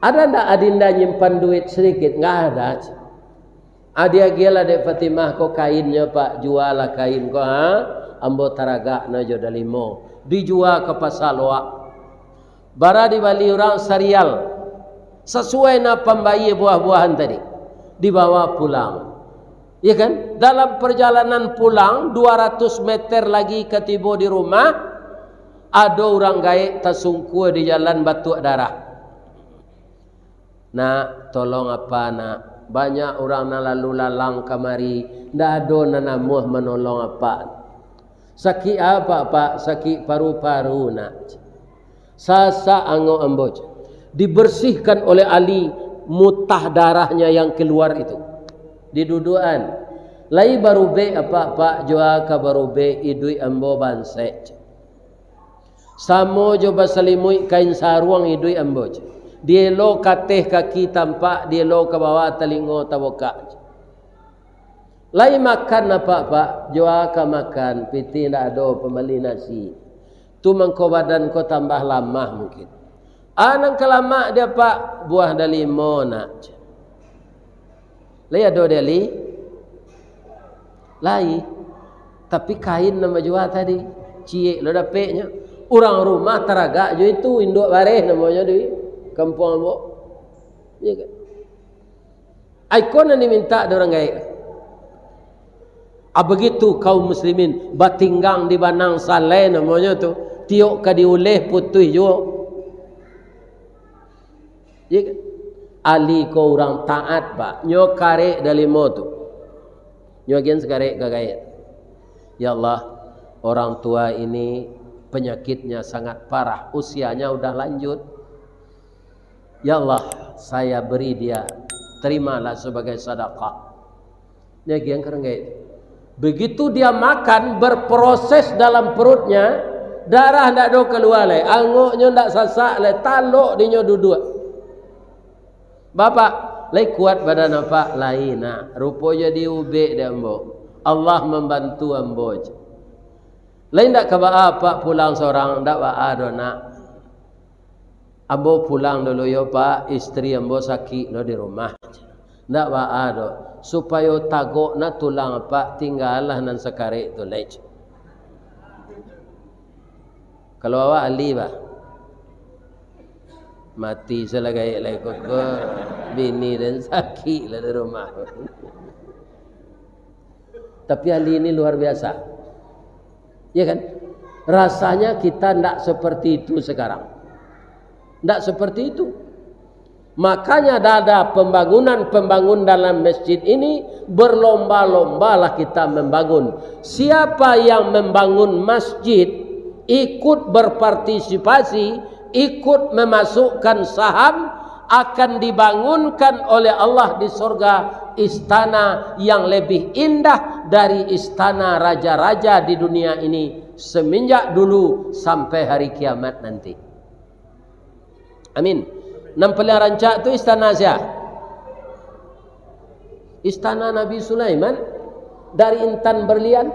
Ada ndak adinda nyimpan duit sadikit? Nggak ada. Ah, diagiahlah dek Fatimah ko kainnyo, Pak, jualah kain ko, ha? Ambo taragak no jo dalimo. Dijua ka pasa loak. Bara dibali urang sarial. Sasuai na pambayia buah-buahan tadi. Dibawa pulang. Ya kan? Dalam perjalanan pulang, dua ratus meter lagi ka tibo di rumah, ado urang gaek tasungkua di jalan batuak darah. "Nak, tolong apa, Nak? Banyak urang nan lalu lalang kamari, ndak ado nan namuah manolong Apak." "Sakik apa, Pak?" "Sakik paru-paru, Nak." "Sasak angok ambo." Dibersihkan oleh Ali mutah darahnya yang keluar itu. Diduduakan. "Lai barubek Apak, Pak?" "Jua ka barubek, iduik ambo bansek." "Samo jo basalimuik kain saruang iduik ambo, dielo ka ateh kaki tampak, dielo ka bawah talingo tabukak." "Lai makan Apak, Pak?" "Jua ka makan, pitih ndak ado pambali nasi. Tu mangko badan ko tambah lamah mungkin." "A nan ka lamak di Apak?" "Buah dalimo, Nak." "Lai ado di Ali?" "Lai. Tapi kain nan bajua tadi, ciek lo dapeknyo. Urang rumah taragak jo itu, induak bareh namonyo di kampuang ambo." Iyo kan? Ai ko nan dimintak dek urang gaek. Ah, begitu kaum muslimin, batinggang di banang salai namonyo tu, tiok ka diuleh putuih juo. Iyo kan? Ali ko urang taat, Pak. Nyo karek dalimo tu. Nyo agian sakarek ka gaek. "Ya Allah, orang tua ini penyakitnya sangat parah, usianya udah lanjut. Ya Allah, saya beri dia, terimalah sebagai sedekah." Nyo agian ka urang gaek. Begitu dia makan, berproses dalam perutnya, darah ndak ado kalua lai, angoknyo ndak sasak lai, talok dinyo duduak. "Bapak, lai kuat badan Apak?" "Lai, Nak. Rupo jadi ubek dek ambo. Allah mambantu ambo." Lai ndak ka baa, Pak, pulang sorang? Ndak baa doh, Nak. Ambo pulang dulu yo, Pak, istri ambo sakik lo di rumah. Ndak baa doh. Supayo tagok na tulang, Pak, tinggalah nan sakarek tu lai. Kalau awak ahli, bah, mati salah gaek lai kok, kok bini den sakik lah di rumah. Tapi ahli ini luar biasa. Ya kan? Rasanya kita ndak seperti itu sekarang. Ndak seperti itu. Makanya, dada pembangunan-pembangun dalam masjid ini, berlomba-lombalah kita membangun. Siapa yang membangun masjid, ikut berpartisipasi, ikut memasukkan saham, akan dibangunkan oleh Allah di sorga istana yang lebih indah dari istana raja-raja di dunia ini, semenjak dulu sampai hari kiamat nanti. Amin. Nan paliang rancak tu istana sia? Istana Nabi Sulaiman dari intan berlian.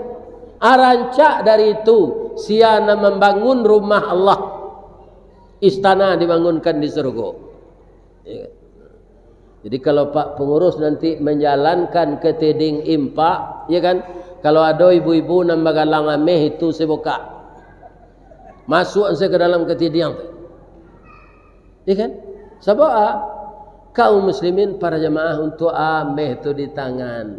Ah, rancak dari itu, sia nan mambangun rumah Allah. Istana dibangunkan di surga. Ya. Jadi, kalau Pak Pengurus nanti menjalankan ketiding impak, ya kan? Kalau ado ibu-ibu nan bagalang ameh, itu sia bukak. Masuk sia ka dalam ketiding tu. Ya kan? Sabab, ah, kaum muslimin, para jamaah, untuak ameh tu di tangan.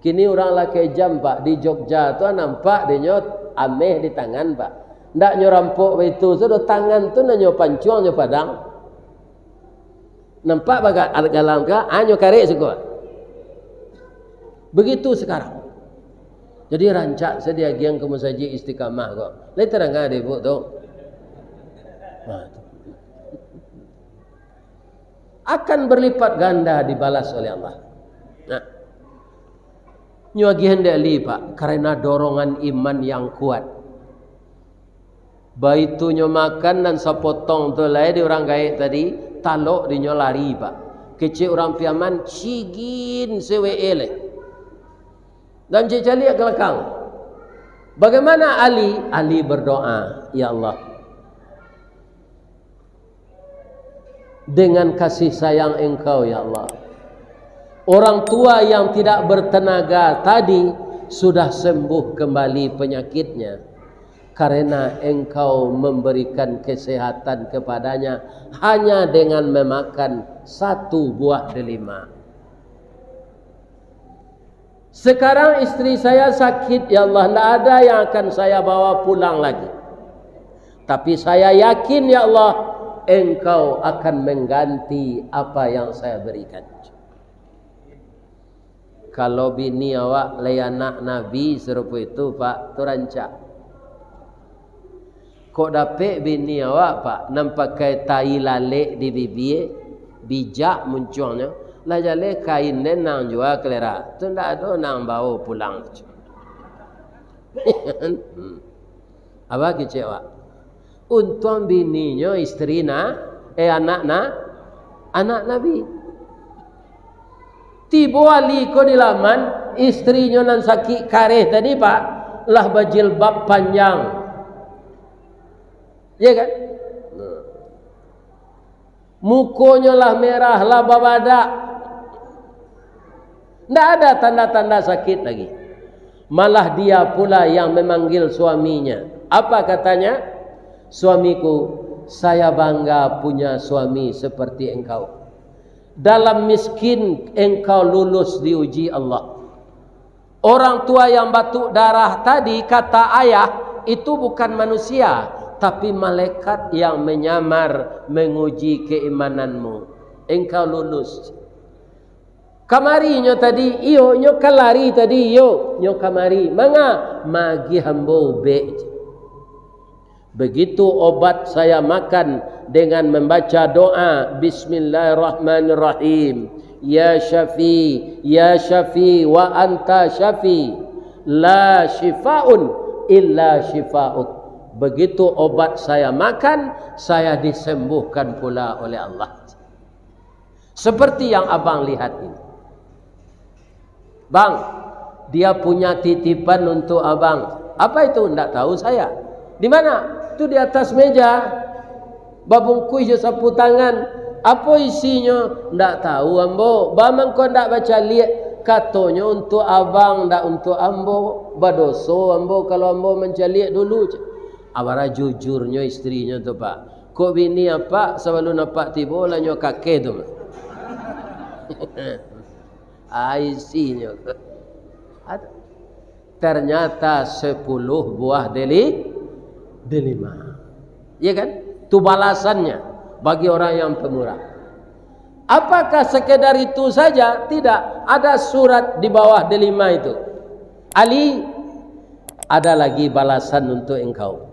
Kini urang lah kejam, Pak. Di Jogja tu, ah, nampak dinyo ameh di tangan, Pak. Ndak nyo rampok baitu, sudah tangan tu nan nyo pancuang, nyo padang. Nampak bagai alat galang ka, ah, nyo karek siko. Begitu sekarang. Jadi, rancak sajo diagiang ka Masajik Istiqamah ko. Lai tadanga dek Ibu tu? Nah, tu. Akan berlipat ganda dibalas oleh Allah. Nah. Nyo agiahan dek Pak, karena dorongan iman yang kuat. Baitu nyo makan nan sapotong tu lai di urang gaek tadi, talok dinyo lari, Pak. Kecek urang Piaman, cigin sewek lai. Dan cek caliak ka balakang. Bagaimana Ali? Ali berdoa, "Ya Allah, dengan kasih sayang Engkau, ya Allah, orang tua yang tidak bertenaga tadi sudah sembuh kembali penyakitnya, karena Engkau memberikan kesehatan kepadanya hanya dengan memakan satu buah delima." Sekarang istri saya sakit, ya Allah, ndak ada yang akan saya bawa pulang lagi. Tapi saya yakin, ya Allah, Engkau akan mengganti apa yang saya berikan. Kalau bini awak lai anak Nabi sarupo itu, Pak, tu rancak. Kok dapek bini awak, Pak, nan pakai tai lalek di bibia, bijak muncuangnyo, lah jaleh kain den nan jua kalera, tu ndak ado nan bao pulang. Hmm. Apo kecek awak? Untuang bininyo istri na, eh, anak na, anak Nabi. Tibo Ali ko di laman, istrinyo nan sakik kareh tadi, Pak, lah bajilbab panjang. Iya kan? Nah. Mukonyo lah merah, lah babadak. Ndak ada tanda-tanda sakit lagi. Malah dia pula yang memanggil suaminya. Apa katanya? "Suamiku, saya bangga punya suami seperti engkau. Dalam miskin engkau lulus diuji Allah. Orang tua yang batuk darah tadi, kata ayah, itu bukan manusia, tapi malaikat yang menyamar menguji keimananmu. Engkau lulus." Kamari nyo tadi, iyo, nyo kalari tadi, iyo, nyo kamari. Manga? Magiah ambo ubek. Begitu obat saya makan dengan membaca doa, "Bismillahirrahmanirrahim. Ya Syafi, ya Syafi, wa anta Syafi. La syifaun illa syifauk." Begitu obat saya makan, saya disembuhkan pula oleh Allah. Seperti yang abang lihat ini. Bang, dia punya titipan untuk abang. Apa itu? Ndak tahu saya. Di mana? Itu di atas meja. Babungkuih jo sapu tangan. Apo isinyo? Ndak tahu ambo. Ba mangko ndak bacaliak? Katonyo, untuak abang, ndak untuak ambo. Badoso ambo kalau ambo mancaliak dulu. Abarah jujurnyo istrinyo tu, Pak. Kok bini apak, sabalun apak tibo, lah nyo kakeh tu. Ah, isinyo. Ternyata sepuluh buah deli-, delima. Iya kan? Itu balasannya bagi orang yang pemurah. Apakah sekedar itu saja? Tidak. Ada surat di bawah delima itu. Ali, ada lagi balasan untuk engkau.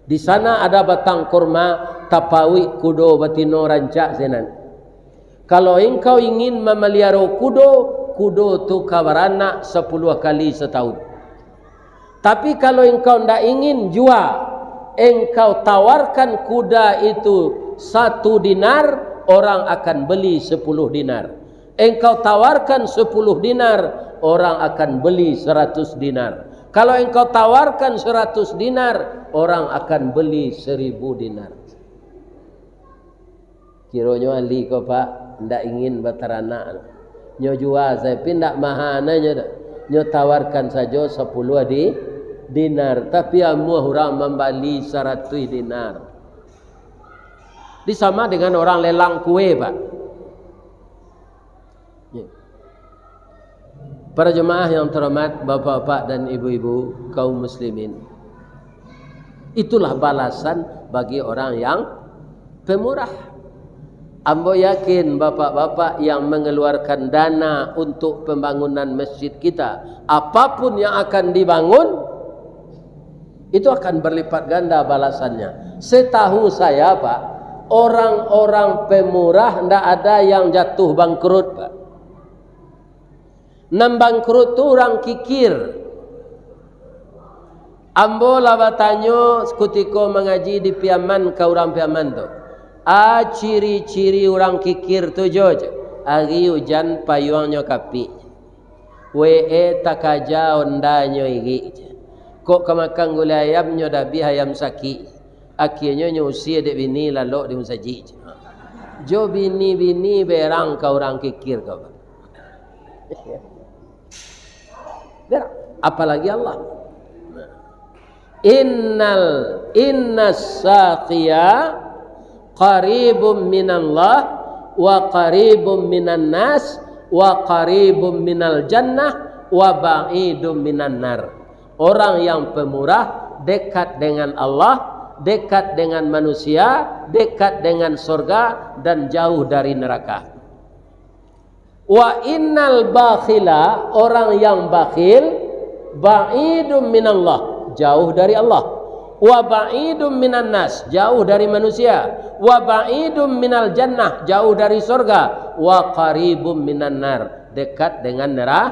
Di sana ada batang kurma, tapauik kudo batino rancak sinan. Kalau engkau ingin mamaliaro kudo, kudo tu ka baranak sapuluah kali satahun. Tapi kalau engkau ndak ingin, jua. Engkau tawarkan kuda itu satu dinar, orang akan beli sepuluh dinar. Engkau tawarkan sepuluh dinar, orang akan beli seratus dinar. Kalau engkau tawarkan seratus dinar, orang akan beli seribu dinar. Kironyo Ali ko, Pak, ndak ingin bataranak. Nyo jua sajo, tapi ndak maha nyo doh. Nyo tawarkan sajo sapuluah di-, dinar, tapi amuah urang mambali saratuih dinar. Di sama dengan orang lelang kue, Pak. Ya. Para jemaah yang terhormat, bapak-bapak dan ibu-ibu, kaum muslimin. Itulah balasan bagi orang yang pemurah. Ambo yakin bapak-bapak yang mengeluarkan dana untuk pembangunan masjid kita, apapun yang akan dibangun, itu akan berlipat ganda balasannya. Setahu saya, Pak, orang-orang pemurah ndak ada yang jatuh bangkrut, Pak. Nan bangkrut tu urang kikir. Ambo lah batanyo kutiko mangaji di Piaman ka urang Piaman tu. A ciri-ciri urang kikir tu jo, cek. Ari ujan payuangnyo kapik. We e takaja ondanyo irik, cek. Kok ka makan gulai ayam nyo dabiah ayam sakik. Akhianyo nyo usie dek bini lalok di musajik, cek. Jo bini-bini berang ka urang kikir ko. Berang. Apalagi Allah. Innal, innas saqiya qaribum minallah wa qaribum minan nas wa qaribum minal jannah wa ba'idum minan nar. Orang yang pemurah dekat dengan Allah, dekat dengan manusia, dekat dengan sorga, dan jauh dari neraka. Wa innal bakhila, orang yang bakhil, ba'idum minallah, jauh dari Allah. Wa ba'idum minan nas, jauh dari manusia. Wa ba'idum minal jannah, jauh dari sorga. Wa qaribum minan nar, dekat dengan nera-,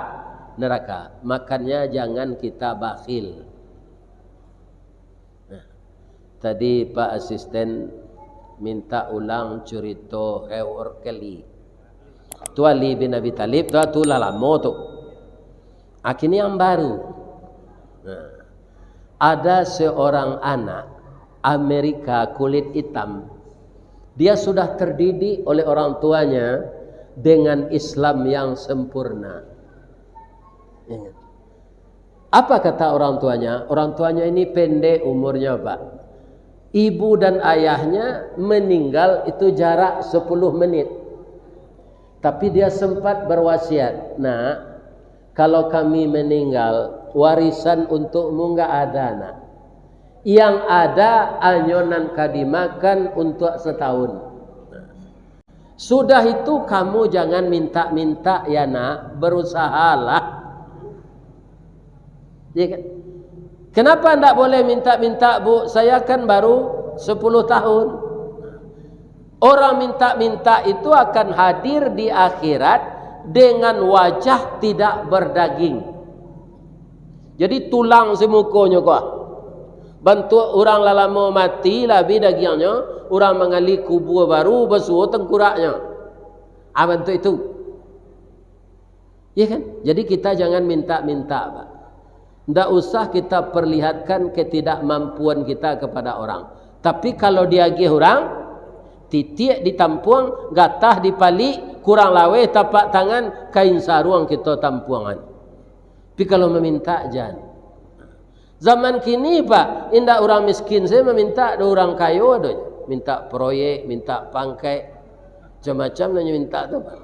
neraka. Makanya jangan kita bakhil. Nah, tadi Pak Asisten minta ulang curito Hewor Kelly. Tu Ali bin Abi Thalib tu, tu lah lamo tu. Akini yang baru. Nah, ada seorang anak Amerika kulit hitam. Dia sudah terdidik oleh orang tuanya dengan Islam yang sempurna. Ingat. Apa kata orang tuanya? Orang tuanya ini pendek umurnya, Pak. Ibu dan ayahnya meninggal itu jarak sepuluh menit. Tapi dia sempat berwasiat, "Nak, kalau kami meninggal, warisan untukmu nggak ada, Nak. Yang ada hanyo nan ka dimakan untuk setahun." Sudah itu kamu jangan minta-minta ya, Nak, berusahalah. Ya kan? Kenapa ndak boleh minta-minta, Bu? Saya kan baru sepuluh tahun. Orang minta-minta itu akan hadir di akhirat dengan wajah tidak berdaging. Jadi tulang semukonyo ko. Bantuak urang lah lamo mati, lah abih dagiangnyo, urang manggali kubua baru, basuo tengkuraknyo. Ah, bantuak itu. Iya kan? Jadi kita jangan minta-minta, Pak. Ndak usah kita perlihatkan ketidakmampuan kita kepada orang. Tapi kalau diagiah orang, titiak ditampuang, gatah dipalik, kurang laweh tapak tangan, kain saruang kito tampuangan. Tapi kalau mamintak, jan. Zaman kini, Pak, indak urang miskin sajo mamintak, doh urang kayo ado. Mintak proyek, mintak pangkek, macam-macam nan nyo mintak tu, Pak.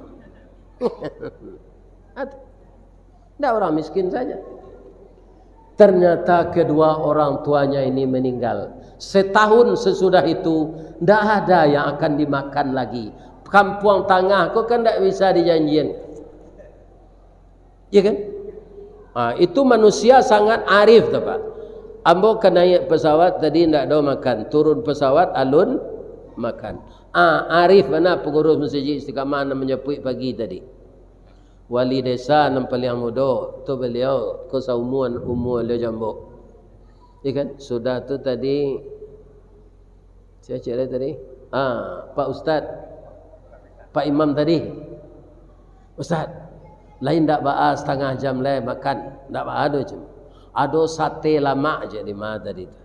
Indak urang miskin sajo. Ternyata kedua orang tuanya ini meninggal. Setahun sesudah itu, ndak ada yang akan dimakan lagi. Kampuang Tangah ko kan ndak bisa dijanjian. Iya kan? Ah, itu manusia sangat arif tu, Pak. Ambo ka naiak pesawat tadi ndak ado makan, turun pesawat alun makan. Ah, arif bana pangurus Masjid Istiqamah nan manjapuik pagi tadi. Wali desa nan paliang mudo, tu baliau ko saumuan umua baliau jo ambo. Iya kan? Sudah tu tadi, sia cek lai tadi? Ah, Pak Ustaz. Pak Imam tadi. Ustaz, lain ndak baa satangah jam lai makan, ndak baa doh, cuma ado sate lamak je di ma tadi tu.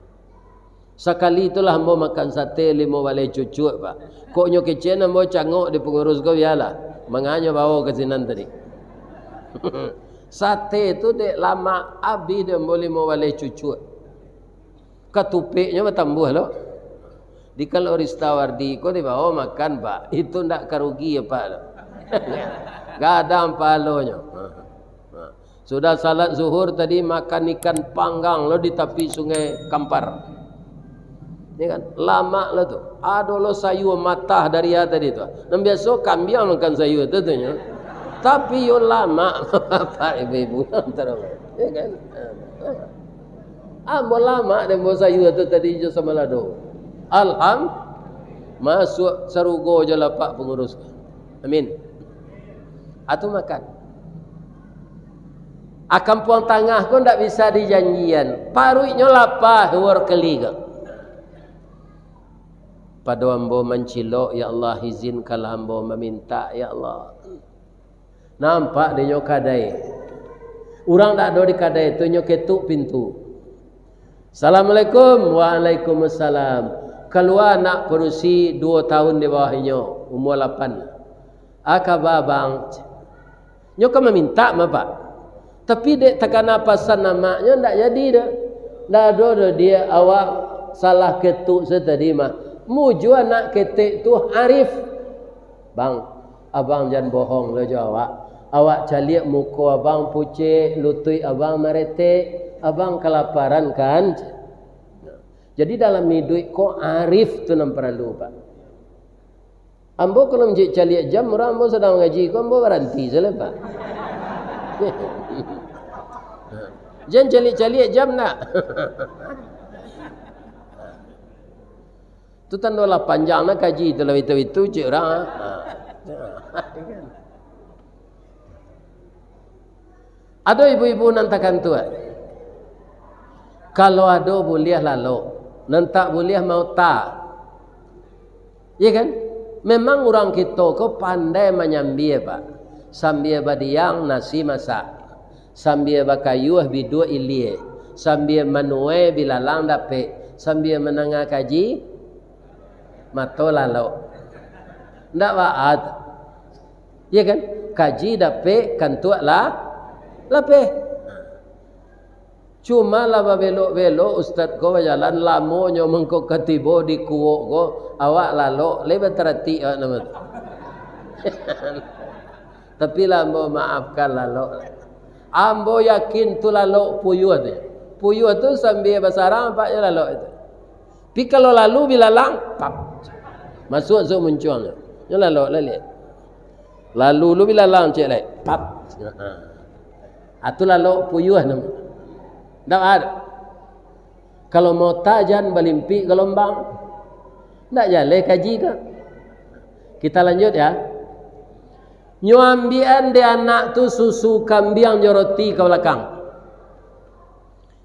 Sakali tu lah ambo makan sate limo baleh cucuak, Pak. Kok nyo kecek ambo cangok di pangurus ko, bialah. Manganyo bawo ka sinan tadi. Sate tu dek lamak, abih dek ambo limo baleh cucuak. Katupeknyo batambuah lo. Di kalau Ristawardi ko dibawo makan, Pak. Itu ndak karugi, Pak. Gadang pahalonyo. Ha. Ha. Sudah salat zuhur tadi makan ikan panggang lo di tapi Sungai Kampar. Ini kan, lamak lo tu. Ado lo sayua matah dari a tadi tu. Nan biaso kambiang makan sayua tu, tu nyo. Tapi yo lamak, Bapak Ibu-ibu. Ya kan? Ambo lamak dek ambo sayua tu tadi jo samalado. Alham, masuak sarugo jo lapak pangurus. Amin. Atu makan. A Kampuang Tangah ko ndak bisa dijanjian. Paruiknyo lapah, war keli ko. Pado ambo mancilok, ya Allah, izinkanlah ambo mamintak, ya Allah. Nampak dek nyo kadai. Urang ndak ado di kadai tu, nyo ketuk pintu. "Assalamualaikum." "Waalaikumsalam." Kalua anak padusi duo taun di bawah inyo, umua lapan. "A kaba, Bang?" Nyo ka mamintak mah, Pak. Tapi dek takana pasan amaknyo, ndak jadi doh. Ndak ado doh, dia awak salah ketuk se tadi mah. Mujua anak ketek tu arif. "Bang, abang jan bohong lo jo awak. Awak caliak muko abang pucek, lutuik abang maretek, abang kalaparan kan?" Jadi dalam iduik ko arif tu nan paralu, Pak. Ambo kalau mancaliak jam, urang ambo sadang mangaji ko, ambo baranti se lah, Pak. Jan caliak-caliak jam nak. Tu tando lah panjang nah kaji tu lah, itu-itu cik urang. Ha. Ado ibu-ibu nan takantuak. Kalau ado buliah lalok, nan tak buliah maota. Iya kan? Memang urang kito ko pandai manyambia, Pak. Sambia badiang nasi masak. Sambia bakayuah biduak ilia. Sambia manuai bilalang dapek. Sambia mandanga kaji, mato lalok. Ndak baa tu. Iya kan? Kaji dapek, kantuak lah lapeh. Cuma lah babelok-belok ustad ko bajalan, lamonyo mangko ka tibo di kuwok ko, awak lalok, lai bataratik awak namo tu. Tapi lah ambo maafkan lalok. Ambo yakin tu lalok puyuah tu. Puyuah tu sambia basarang, ampaknyo lalok itu. Tapi kalau lalu bilalang, pap. Masuak suak muncuang tu. Nyo lalok lah liek. Lalu lu bilalang cek lai, pap. Ha. Atu lalok puyuah namo. Ndak ado. Kalau mota jan balimpik galombang. Ndak jaleh kaji ka. Kita lanjut ya. Nyo ambian dek anak tu susu kambiang jo roti ka balakang.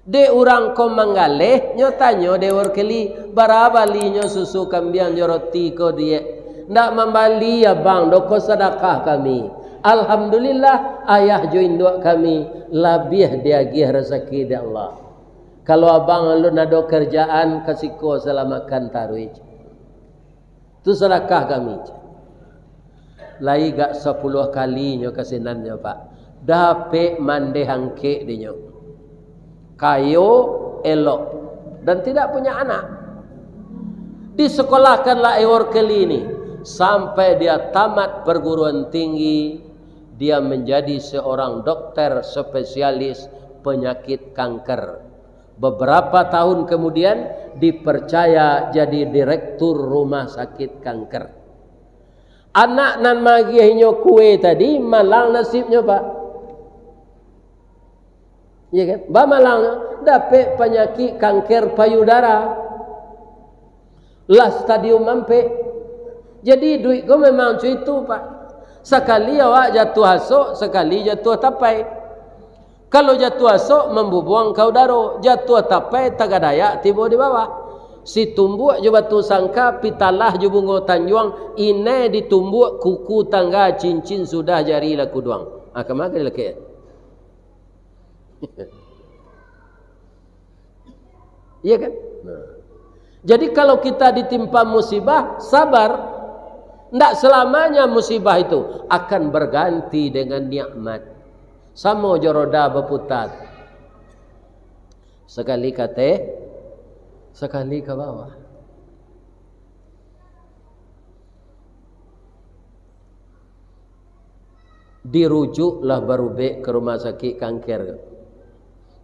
Dek urang ko manggaleh, nyo tanyo dek workeli, bara balinyo susu kambiang jo roti ko, Diak? Ndak mambali abang doh, ko sadakah kami. Alhamdulillah, ayah jo induak kami labiah diagiah rasaki dek Allah. Kalau abang alun ado karajaan, ka siko salamakan taruih. Tu sadakah kami. Lai gak sapuluah kalinyo kasinannyo, Pak. Dapek mandeh angkek dinyo. Kayo, elok, dan tidak punya anak. Disekolahkanlah Ewor Keli ini sampai dia tamat perguruan tinggi, dia menjadi seorang dokter spesialis penyakit kanker. Beberapa tahun kemudian, dipercaya jadi direktur rumah sakit kanker. Anak nan magiahnyo kue tadi malang nasibnyo, Pak. Iya kan? Bamalang, dapek panyakik kanker payudara. Lah stadium ampek. Jadi, iduik ko memang cuma itu, Pak. Sakali awak jatuah asok, sakali jatuah tapai. Kalau jatuah asok, mambubuang ka udaro. Jatuah tapai, tagadayak tibo di bawah. Situmbuak jo batu sangka, pitalah jo bungo tanjuang, inai ditumbuak kuku tangga, cincin sudah jari lah kuduang. Ah, kama ka dilakek? Iya kan? Nah. Jadi, kalau kita ditimpa musibah, sabar. Ndak selamanya musibah itu akan berganti dengan nikmat. Samo jo roda baputa. Sakali ka ateh, sakali ka bawah. Dirujuklah Barubek ka rumah sakik kanker.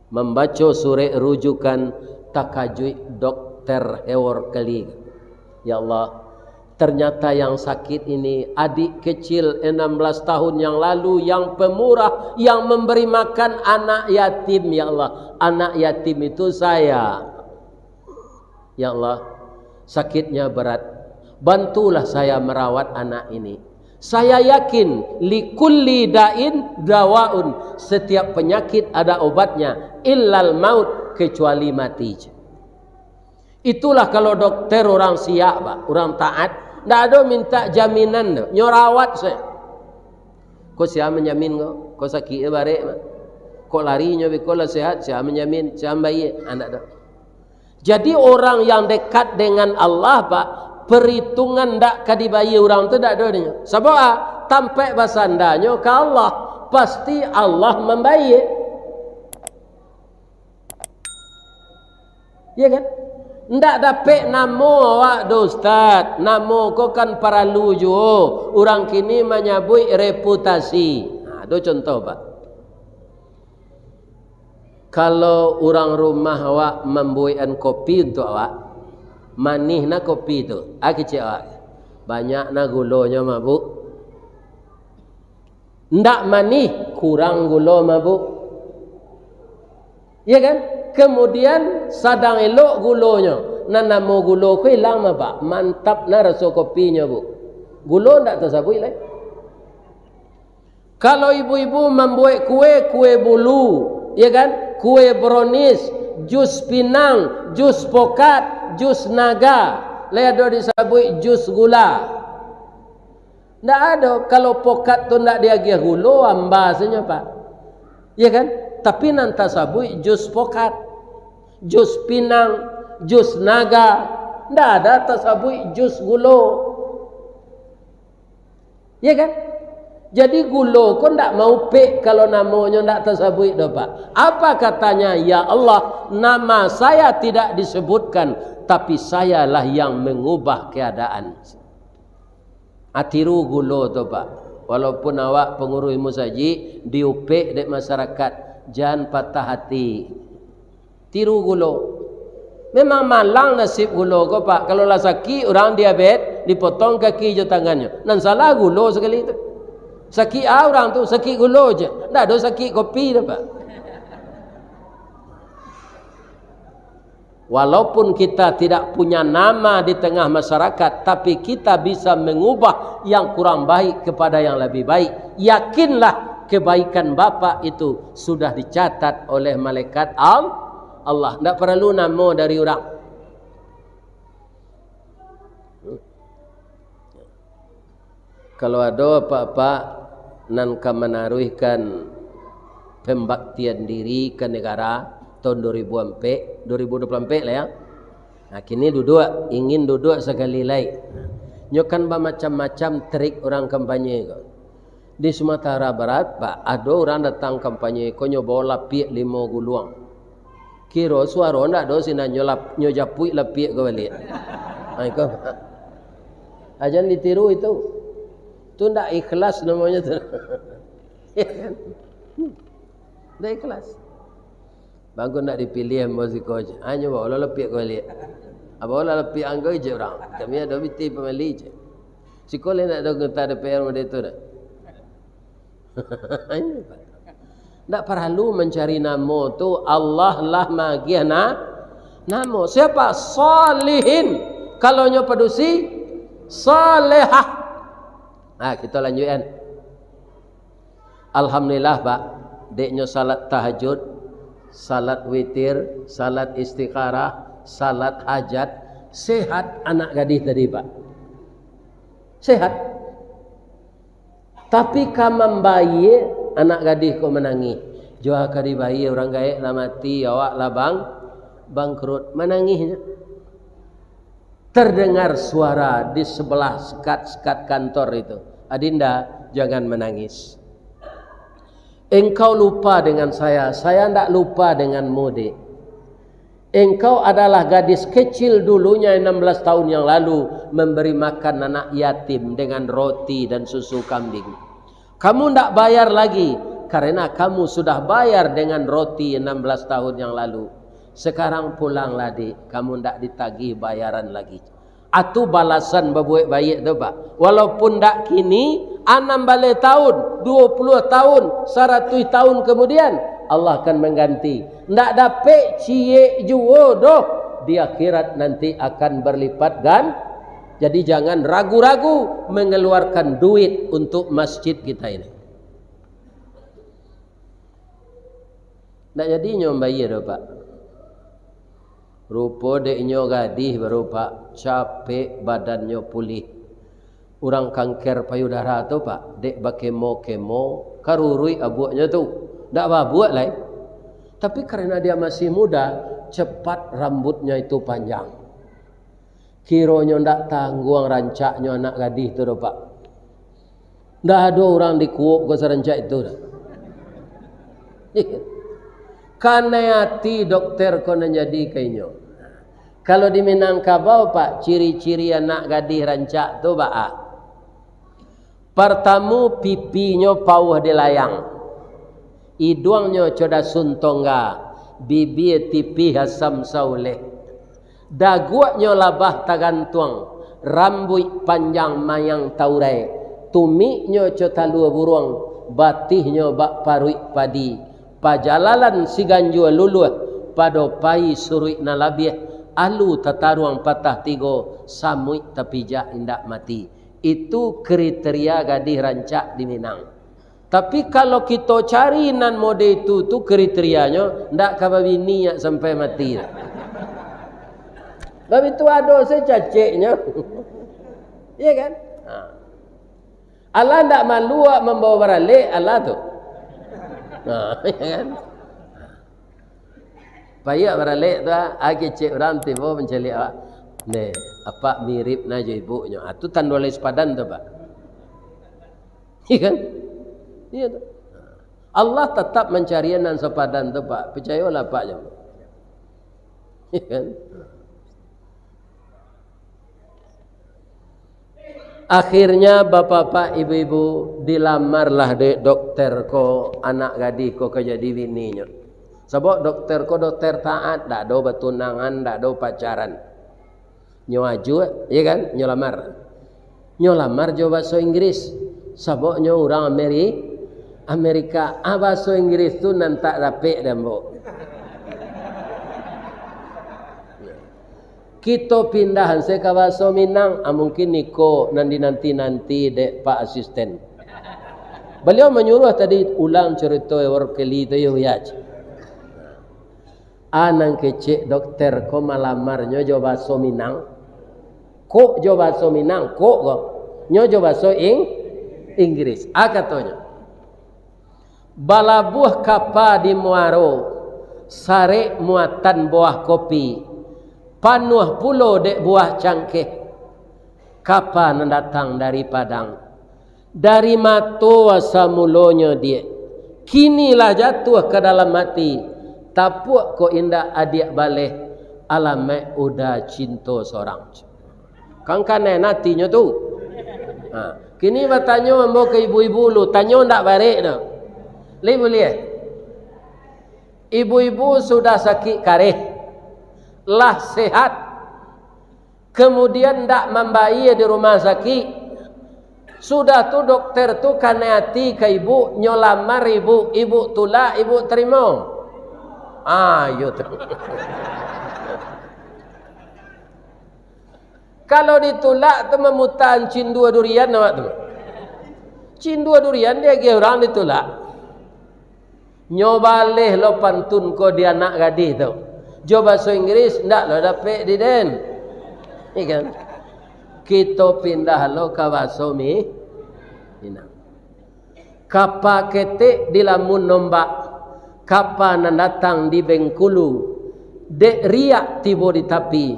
Mambaco surek rujukan, takajuik dokter Hewor Keli. Ya Allah, ternyata yang sakit ini adik kecil enam belas tahun yang lalu, yang pemurah, yang memberi makan anak yatim, ya Allah. Anak yatim itu saya. Ya Allah, sakitnya berat. Bantulah saya merawat anak ini. Saya yakin, likulli da'in dawaun, setiap penyakit ada obatnya, illal maut, kecuali mati. Itulah kalau dokter orang siap, Pak, orang taat, ndak ado minta jaminan tu, nyo rawat sajo. Ko sia manjamin ko? Ko sakik barek, Pak. Ko lari nyo beko lah sehat, sia manjamin, sia mambayia? Ndak ado. Jadi, orang yang dekat dengan Allah, Pak, perhitungan ndak ka dibayia urang tu ndak ado dinyo. Sabab a? Tampek basandanyo ka Allah. Pasti Allah mambayia. Iya kan? Ndak dapek namo awak do, Ustaz. Namo ko kan paralu juo. Urang kini manyabuik reputasi. Nah, do contoh, Pak. Kalau urang rumah awak mambuekan kopi untuak awak, manih nah kopi tu, a kecek awak, banyak nah gulonyo, mabuk. Ndak manih, kurang gulo, mabuk. Iya kan? Kemudian sadang elok gulonyo, nan namo gulo ko ilang, Pak. Mantap nah raso kopinyo, Bu. Gulo ndak tasabuik lai. Kalau ibu-ibu mambuek kue, kue bulu, ya kan? Kue brownies, jus pinang, jus pokat, jus naga, lai ado disabuik jus gula. Ndak ado, kalau pokat tu ndak diagiah gulo, amba sajo, Pak. Ya kan? Tapi nan tasabuik jus pokat, jus pinang, jus naga, ndak ada tasabuik jus gulo. Ya kan? Jadi gulo ko ndak maupek kalau namonyo ndak tasabuik doh, Pak. Apa katanya, "Ya Allah, nama saya tidak disebutkan, tapi sayalah yang mengubah keadaan." Atiru gulo tu, Pak. Walaupun awak pangurus musajik, diupek dek masyarakat, jan patah ati. Tiru gulo. Memang malang nasib gulo ko, Pak. Kalau lah sakik, urang diabet, dipotong kaki jo tangannyo. Nan salah gulo sakali tu. Sakik a urang tu, sakik gulo je. Ndak ado sakik kopi tu, Pak. Walaupun kita tidak punya nama di tengah masyarakat, tapi kita bisa mengubah yang kurang baik kepada yang lebih baik. Yakinlah, kebaikan Bapak itu sudah dicatat oleh malaikat Al-, Allah. Ndak paralu namo dari urang. Kalau ado apak-apak Nan ka manaruihkan pambaktian diri ka nagara tahun dua ribu ampek, dua ribu dua puluh ampek lah ya. Nah, kini duduak, ingin duduak sakali lai. Nyo kan bamacam-macam trik urang kampanye ko. Di Sumatera Barat, Pak, ado urang datang kampanye ko nyo bawa lapiak limo guluang. Kiro suaro ndak ado sinan nyo lap-, nyo japuik lapiak ko baliak. Ha, iko. Ha, jan ditiru itu. Tu ndak ikhlas namonyo tu. Ya kan? Ndak ikhlas. Bangko ndak dipiliah ambo siko je. Ha, nyo bawa lah lapiak ko baliak. Ha, bawa lah lapiak anggo je urang. Kami ado pitih pambali je. Siko lai ndak ado anggota D P R model tu dah. Ndak paralu mancari namo tu, Allah lah maagiah na-, namo. Siapa? Salihin. Kalau nyo padusi, salehah. Nah, kita lanjutkan. Alhamdulillah, Pak. Dek nyo salat tahajud, salat witir, salat istikharah, salat hajat, sehat anak gadih tadi, Pak. Sehat. Tapi ka mambayie, anak gadih ko manangih. Jo ka dibayie, urang gaek lah mati, awak lah bang-, bangkrut. Manangihnyo. Terdengar suara di sebelah sekat-sekat kantor itu, "Adinda, jangan menangis. Engkau lupa dengan saya, saya ndak lupa denganmu, Dek. Engkau adalah gadis kecil dulunya enam belas tahun yang lalu memberi makan anak yatim dengan roti dan susu kambing. Kamu ndak bayar lagi, karena kamu sudah bayar dengan roti enam belas tahun yang lalu. Sekarang pulanglah, Dek, kamu ndak ditagih bayaran lagi." Atu balasan babuek baiak tu, Pak. Walaupun ndak kini, anam baleh tahun, duo puluah tahun, saratuih tahun kamudian, Allah akan mangganti. Ndak dapek ciek juo doh, di akhirat nanti akan barlipat gan-, jadi jangan ragu-ragu mangaluarkan duit untuk masjid kita ini. Ndak jadi nyo mambayie doh, Pak. Rupo dek nyo gadih baru, Pak, capek badannyo pulih. Urang kanker payudara tu, Pak, dek bakemo-kemo, karuruik abuaknyo tu. Ndak babuak lai. Tapi karena dia masih muda, cepat rambutnya itu panjang. Kironyo ndak tangguang rancaknyo anak gadih tu doh, Pak. Ndak ado urang di Kuok ko sarancak itu doh. Kanai ati dokter ko nan jadi ka inyo. Kalau di Minangkabau, Pak, ciri-ciri anak gadih rancak tu baa? Partamu, pipinyo pauah di layang, iduangnyo co dasun tongga, bibia tipih asam sauleh, daguaknyo labah tagantuang, rambuik panjang mayang taurai, tumiknyo co talua buruang, batihnyo bak paruik padi, pajalalan siganjua luluah, pado pai suruik nan labiah, alu tataruang patah tigo, samuik tapijak indak mati. Itu kriteria gadih rancak di Minang. Tapi kalau kito cari nan mode itu, tu kriterianyo ndak ka babini nyak sampai mati. Tapi tu ado se caceknyo. Iya kan? Ha. Alah ndak malu awak mambawa baralek, alah tu. Ha, iya kan? Payah baralek tu, ah, kecek urang tibo mancaliak awak. Neh, apak mirip nah jo ibuknyo. Ah, tu tando lai sapadan tu, Pak. Iya kan? Iya tu. Allah tatap mancari nan sapadan tu, Pak. Picayolah, Pak, jo. Iya kan? Akhirnya, bapak-bapak, ibu-ibu, dilamarlah dek dokter ko, anak gadih ko ka jadi bininyo. Sabab dokter ko dokter taat, dak ado batunangan, dak ado pacaran. Nyo ajuak, iya kan? Nyo lamar. Nyo lamar jo bahaso Inggris, sabab nyo urang Ameri-, Amerika. Ah, bahaso Inggris tu nan tak dapek dek ambo. Kito pindah se ka bahaso Minang, ah, mungkin iko nan dinanti-nanti dek Pak Asisten. Baliau manyuruah tadi, "Ulang carito Ewer Kelly tu, yo, Yaj." Ah, nan kecek dokter ko malamarnyo jo bahaso Minang. Kok jo bahaso Minang, kok ko. Nyo jo bahaso Ing-, Inggris. Ah, katonyo, Balabuah kapa di muaro, sarek muatan buah kopi, panuah pulo dek buah cangkeh. Kapa nan datang dari Padang, dari mato asa mulonyo diak, kini lah jatuah ka dalam ati, tapuak kok indak adiak baleh, alamaik uda cinto sorang. Kan kanai natinyo tu. Ha. Kini batanyo ambo ka ibu-ibu lu, tanyo ndak barek tu. Lai buliah. Ibu-ibu sudah sakik kareh, lah sehat, kemudian ndak mambayia di rumah sakik. Sudah tu dokter tu kanai ati ka ibu, nyo lamar ibu, ibu tulak, ibu tarimo. Ah, iyo tu. Kalau ditulak tu mamutaan cindua durian awak tu. Cindua durian diagiah urang ditulak. Nyo baleh lo pantun ko di anak gadih tu. Jo baso Inggris ndak lo dapek di den. Iya kan? Kito pindah lo ka baso Mi-, Minang. Kapa ketek di lamun nombak, kapa nan datang di Bengkulu, dek riak tibo di tapi,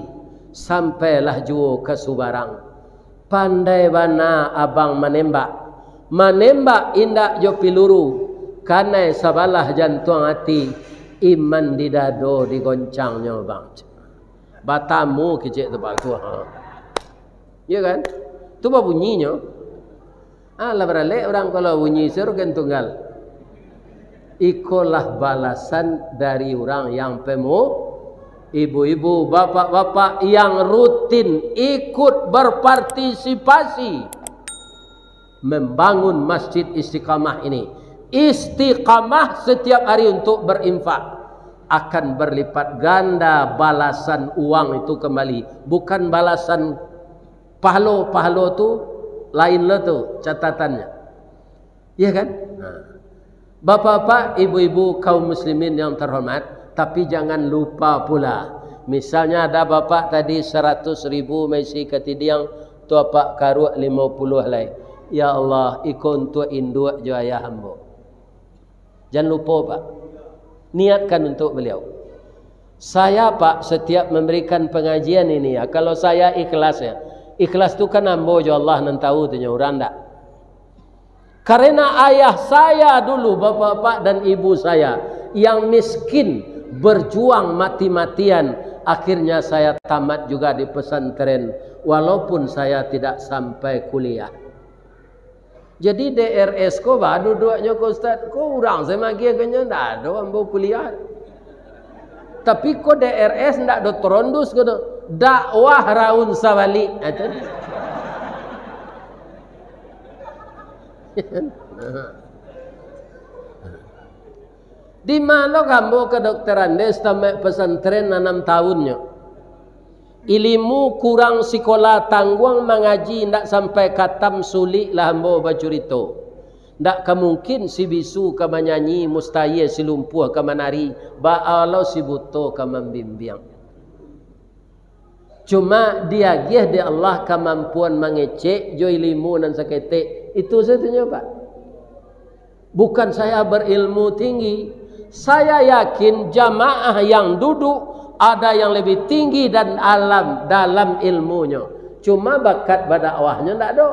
sampailah juo ka subarang. Pandai bana abang manembak, manembak indak jo piluru, kanai sabalah jantuang ati, iman di dado digoncangnyo, bang. Batamu kicik tu, bang, tu, ha. Iya kan? Tu babunyinyo. Ah, lah baralek urang kalau bunyi serugen tunggal. Ikolah balasan dari urang yang pemu-, ibu-ibu, bapak-bapak yang rutin ikut berpartisipasi membangun Masjid Istiqamah ini. Istiqamah setiap hari untuk berinfak, akan berlipat ganda balasan uang itu kembali. Bukan balasan pahalo-pahalo tu, lain lo tu catatannyo. Iya kan? Nah. Bapak-bapak, ibu-ibu, kaum muslimin yang terhormat, tapi jangan lupa pula. Misalnya ada bapak tadi saratus ribu maisi katidiang, tu apak karuak limo puluah lai. Ya Allah, iko untuak induak jo ayah ambo. Jangan lupa, Pak. Niatkan untuk beliau. Saya, Pak, setiap memberikan pengajian ini, ya, kalau saya ikhlas, ya. Ikhlas tu kan ambo jo Allah nan tahu tu nyo, urang ndak. Karena ayah saya dulu, bapak-bapak dan ibu saya, yang miskin, berjuang mati-matian, akhirnya saya tamat juga di pesantren, walaupun saya tidak sampai kuliah. Jadi D R S ko ba duduaknyo ko, Ustaz? Ko urang se magiah ka nyo, ndak ado ambo kuliah. Tapi ko D R S ndak do terondus ko do. Dakwah raun sabalik. Ha, tu. Di mano ka ambo kadokteran deh, setamat pesantren anam tahunnyo. Ilimu kurang sikola tangguang mangaji, ndak sampai katam sulik lah ambo bacurito. Ndak ka mungkin si bisu ka manyanyi, mustahia si lumpuah ka manari, baa lo si buto ka mambimbiang. Cuma diagiah dek Allah kamampuan mangecek jo ilimu nan saketek. Itu satunyo, Pak. Bukan saya berilmu tinggi. Saya yakin jamaah yang duduk ada yang lebih tinggi dan alam dalam ilmunyo. Cuma bakat badakwahnyo ndak ado.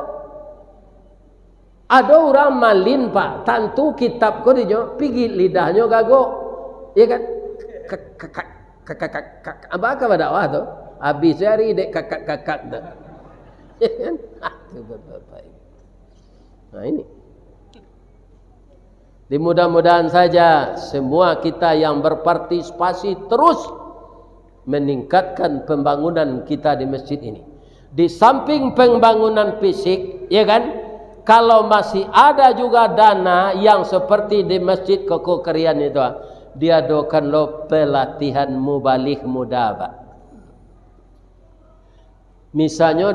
Ado urang malin, Pak, tantu kitab ko dinyo, pigik lidahnyo gagok. Iya kan? Kak, kak, kak, kak, kak, kak, kak. Apa ka badakwah tu? Habis hari dek kakak-kakak tu. Iya kan? Ah, tu bapak-bapak. Nah, ini. Di mudah-mudahan saja semua kita yang berpartisipasi terus meningkatkan pembangunan kita di masjid ini. Di samping pembangunan fisik, ya kan? Kalau masih ada juga dana yang seperti di Masjid Koko Krian itu, diadokan lo pelatihan mubalig muda, Pak. Misalnyo,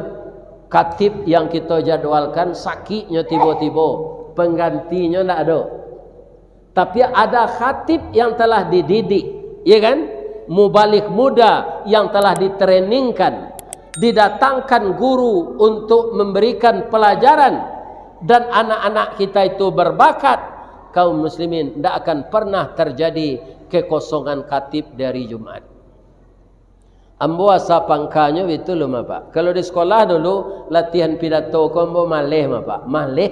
katib yang kito jadwalkan sakiknyo tibo-tibo, penggantinyo ndak ado. Tapi ada khatib yang telah dididik, ya kan? Mubalig muda yang telah ditreningkan, didatangkan guru untuk memberikan pelajaran, dan anak-anak kita itu berbakat, Kaum muslimin, ndak akan pernah terjadi kekosongan khatib di hari Jumat. Ambo asa pangkanyo bitu lo, Pak. Kalau di sekolah dulu, latihan pidato ko ambo maleh, Pak. Maleh.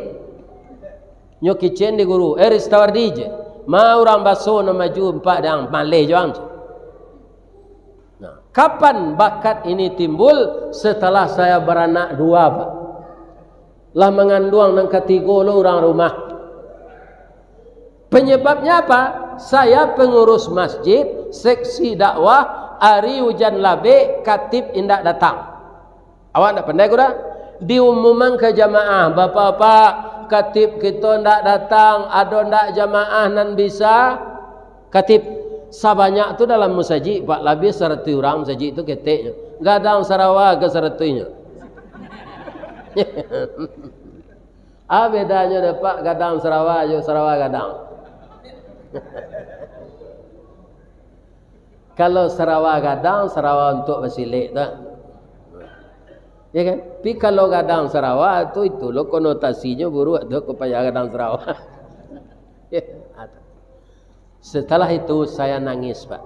Nyo kicen di guru, "Eh, Ristawardi je. Ma urang baso nan maju, Pak, dang maleh jo ang." Nah, kapan bakat ini timbul? Setelah saya beranak dua, Pak. Lah manganduang nan katigo lo urang rumah. Penyebabnya apa? Saya pengurus masjid, seksi dakwah, ari ujan labek, khatib indak datang. Awak ndak pandai ko dah? Diumuman ka jamaah, "Bapak-bapak, khatib kito ndak datang, ado ndak jamaah nan bisa?" Khatib, sabanyak tu dalam musajik, Pak, labiah saratuih urang musajik tu keteknyo. Gadang sarawa ka saratuihnyo. Ah, bedanyo dek Pak gadang sarawa jo sarawa gadang. Kalau sarawa gadang, sarawa untuk basilek tu. Ya kan? Tapi kalau gadang sarawa tu, itu lo konotasinyo buruak tu, kok payah gadang sarawa. Ya, ada. Setelah itu saya nangis, Pak.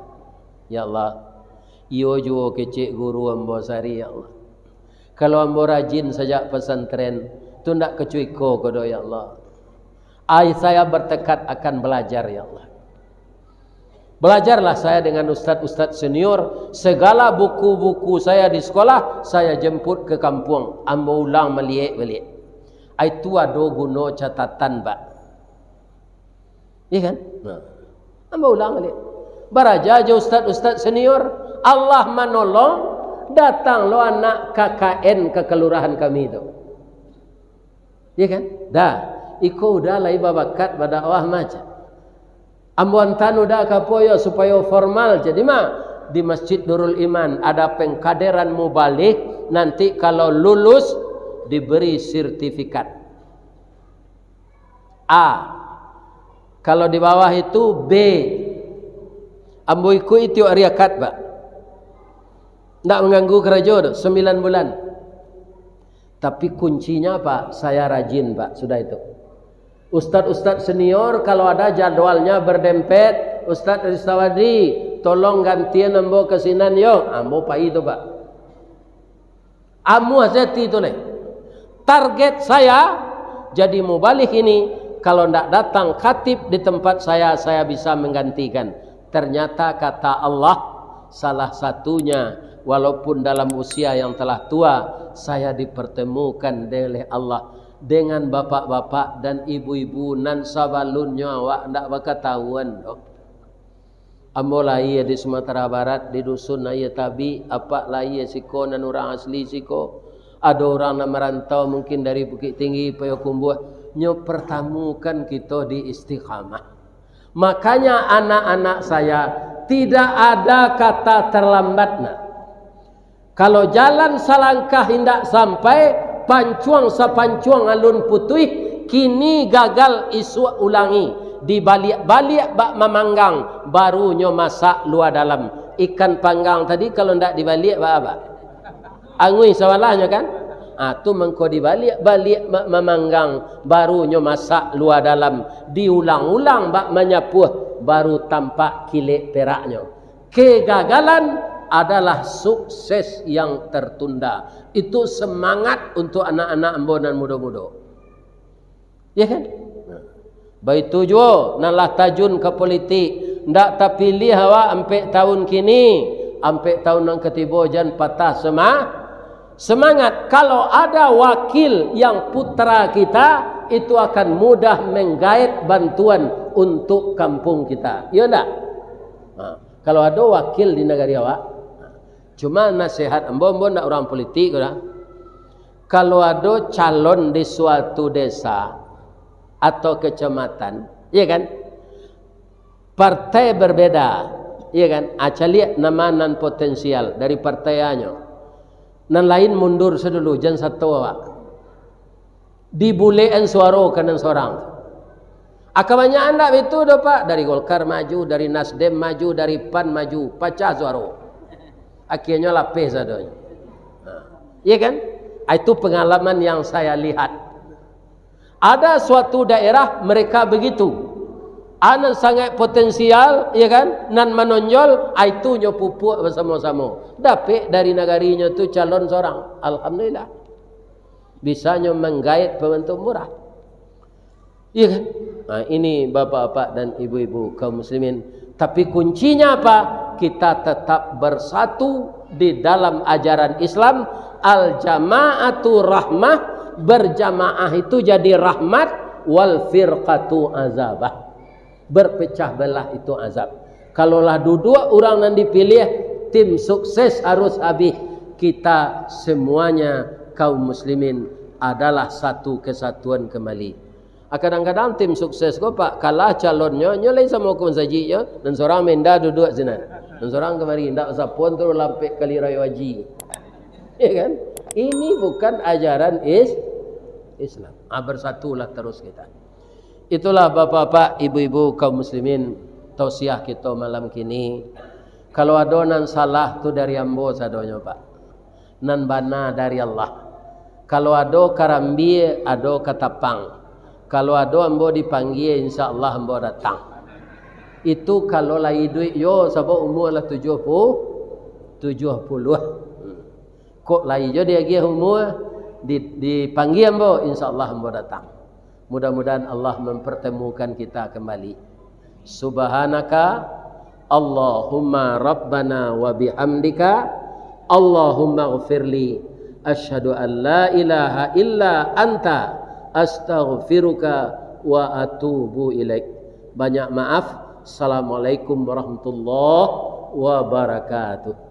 Ya Allah, iyo juo kecek guru ambo sari, ya Allah. Kalau ambo rajin sajak pesantren, tu ndak kacuiko ko doh, ya Allah. Ai, saya bertekad akan belajar, ya Allah. Belajarlah saya dengan ustadz-ustadz senior, segala buku-buku saya di sekolah, saya jemput ke kampuang, ambo ulang maliek baliak. Ai, tu ado guno catatan, Pak. Iya kan? Nah. Ambo ulang baliak. Baraja jo ustadz-ustadz senior, Allah manolong, datang lo anak K K N ka kalurahan kami tu. Iya kan? Dah, iko udah lai babakat badakwah macam. Ambo antan udah ka apo yo, supayo formal. Jadi mah, di Masjid Nurul Iman ada pengkaderan mubalig, nanti kalau lulus diberi sertifikat. A. Kalau di bawah itu, B. Ambo ikuik tiok hari Akad, Pak. Ndak mangganggu karajo tu, sembilan bulan. Tapi kuncinya, Pak, saya rajin, Pak, sudah itu. Ustadz-ustadz senior, kalau ada jadwalnya berdempet, "Ustadz Ristawardi, tolong gantian ambo ka sinan yo." Ambo pai tu, Pak. Amuah seti tu leh. Target saya, jadi mubalig ini, kalau ndak datang khatib di tempat saya, saya bisa menggantikan. Ternyata kata Allah, salah satunya, walaupun dalam usia yang telah tua, saya dipertemukan oleh Allah dengan bapak-bapak dan ibu-ibu nan sabalunnyo awak ndak bakatahuan doh. Ambo lahia di Sumatera Barat, di dusun Aia Tabik, apak lahia siko nan urang asli siko. Ado urang nan marantau mungkin dari Bukittinggi, Payakumbuah. Nyo pertamukan kito di Istiqamah. Makanya anak-anak saya, tidak ada kata terlambat, nak. Kalau jalan salangkah indak sampai, pancuang sapancuang alun putuih, kini gagal isuak ulangi, dibaliak-baliak bak mamanggang, baru nyo masak lua dalam. Ikan panggang tadi kalau ndak dibaliak bak apa? Anguih sabalahnyo kan? Ah, tu mangko dibaliak-baliak bak mamanggang, baru nyo masak lua dalam, diulang-ulang bak manyapuah, baru tampak kilek peraknyo. Kegagalan adalah sukses yang tertunda. Itu semangat untuk anak-anak ambo nan mudo-mudo. Ya kan? Baitu juo nan lah tajun ka politik, ndak tapiliah awak ampek tahun kini, ampek tahun nan katibo jan patah sema-, semangat. Kalau ada wakil yang putra kita, itu akan mudah menggaet bantuan untuk kampung kita. Iyo ndak? Ha. Kalau ado wakil di nagari awak, cuma nasihat ambo, ambo ndak urang politik ko dah. Kalau ado calon di suatu desa atau kecamatan, iya kan, partai berbeda, iya kan, ah, caliak nama nan potensial dari partai A nyo, nan lain mundur sadulu, jan sato awak. Dibulekan suaro ka nan sorang. Ah, kabanyakan ndak bitu doh, Pak. Dari Golkar maju, dari Nasdem maju, dari PAN maju, pacah suaro. Akhirnyo lapeh sadonyo. Nah, iya kan? Ah, itu pengalaman yang saya lihat. Ada suatu daerah mereka begitu. A nan sangaik potensial, ya kan, nan manonjol, a itu nyo pupuak basamo-samo. Dapek dari nagarinyo tu calon sorang. Alhamdulillah. Bisa nyo manggaet pambantu murah. Iya kan? Nah, ini bapak-bapak dan ibu-ibu kaum muslimin. Tapi kuncinya apa? Kita tetap bersatu di dalam ajaran Islam. Al-jama'atu rahmah, berjamaah itu jadi rahmat, wal firqatu azabah. Berpecah belah itu azab. Kalau lah duduak urang nan dipilih, tim sukses harus habih. Kita semuanya kaum muslimin adalah satu kesatuan kembali. Ah, kadang-kadang tim sukses ko, Pak, kalah calonnyo, nyo lai samo ka masajik nyo, nan sorang minda duduak sinan. Nan sorang kamari, indak sapon tu lampek kali rayo haji. Ya kan? Ini bukan ajaran is-, Islam. Ah, bersatulah terus kita. Itulah bapak-bapak, ibu-ibu, kaum muslimin, tausiah kito malam kini. Kalau ado nan salah tu dari ambo sadonyo, Pak. Nan bana dari Allah. Kalau ado karambia, ado katapang. Kalau ado ambo dipanggia, insya Allah ambo datang. Itu kalau lai iduik yo, sabab umua lah tujuah puluh, tujuah puluah. Hmm. Kok lai jo diagiah umua, di, dipanggia ambo, insya Allah ambo datang. Mudah-mudahan Allah mempertemukan kita kembali. Subhanaka Allahumma rabbana wa bihamdika, Allahumma gfirli, asyhadu an la ilaha illa anta, astaghfiruka wa atubu ilaik. Banyak maaf. Assalamualaikum warahmatullahi wabarakatuh.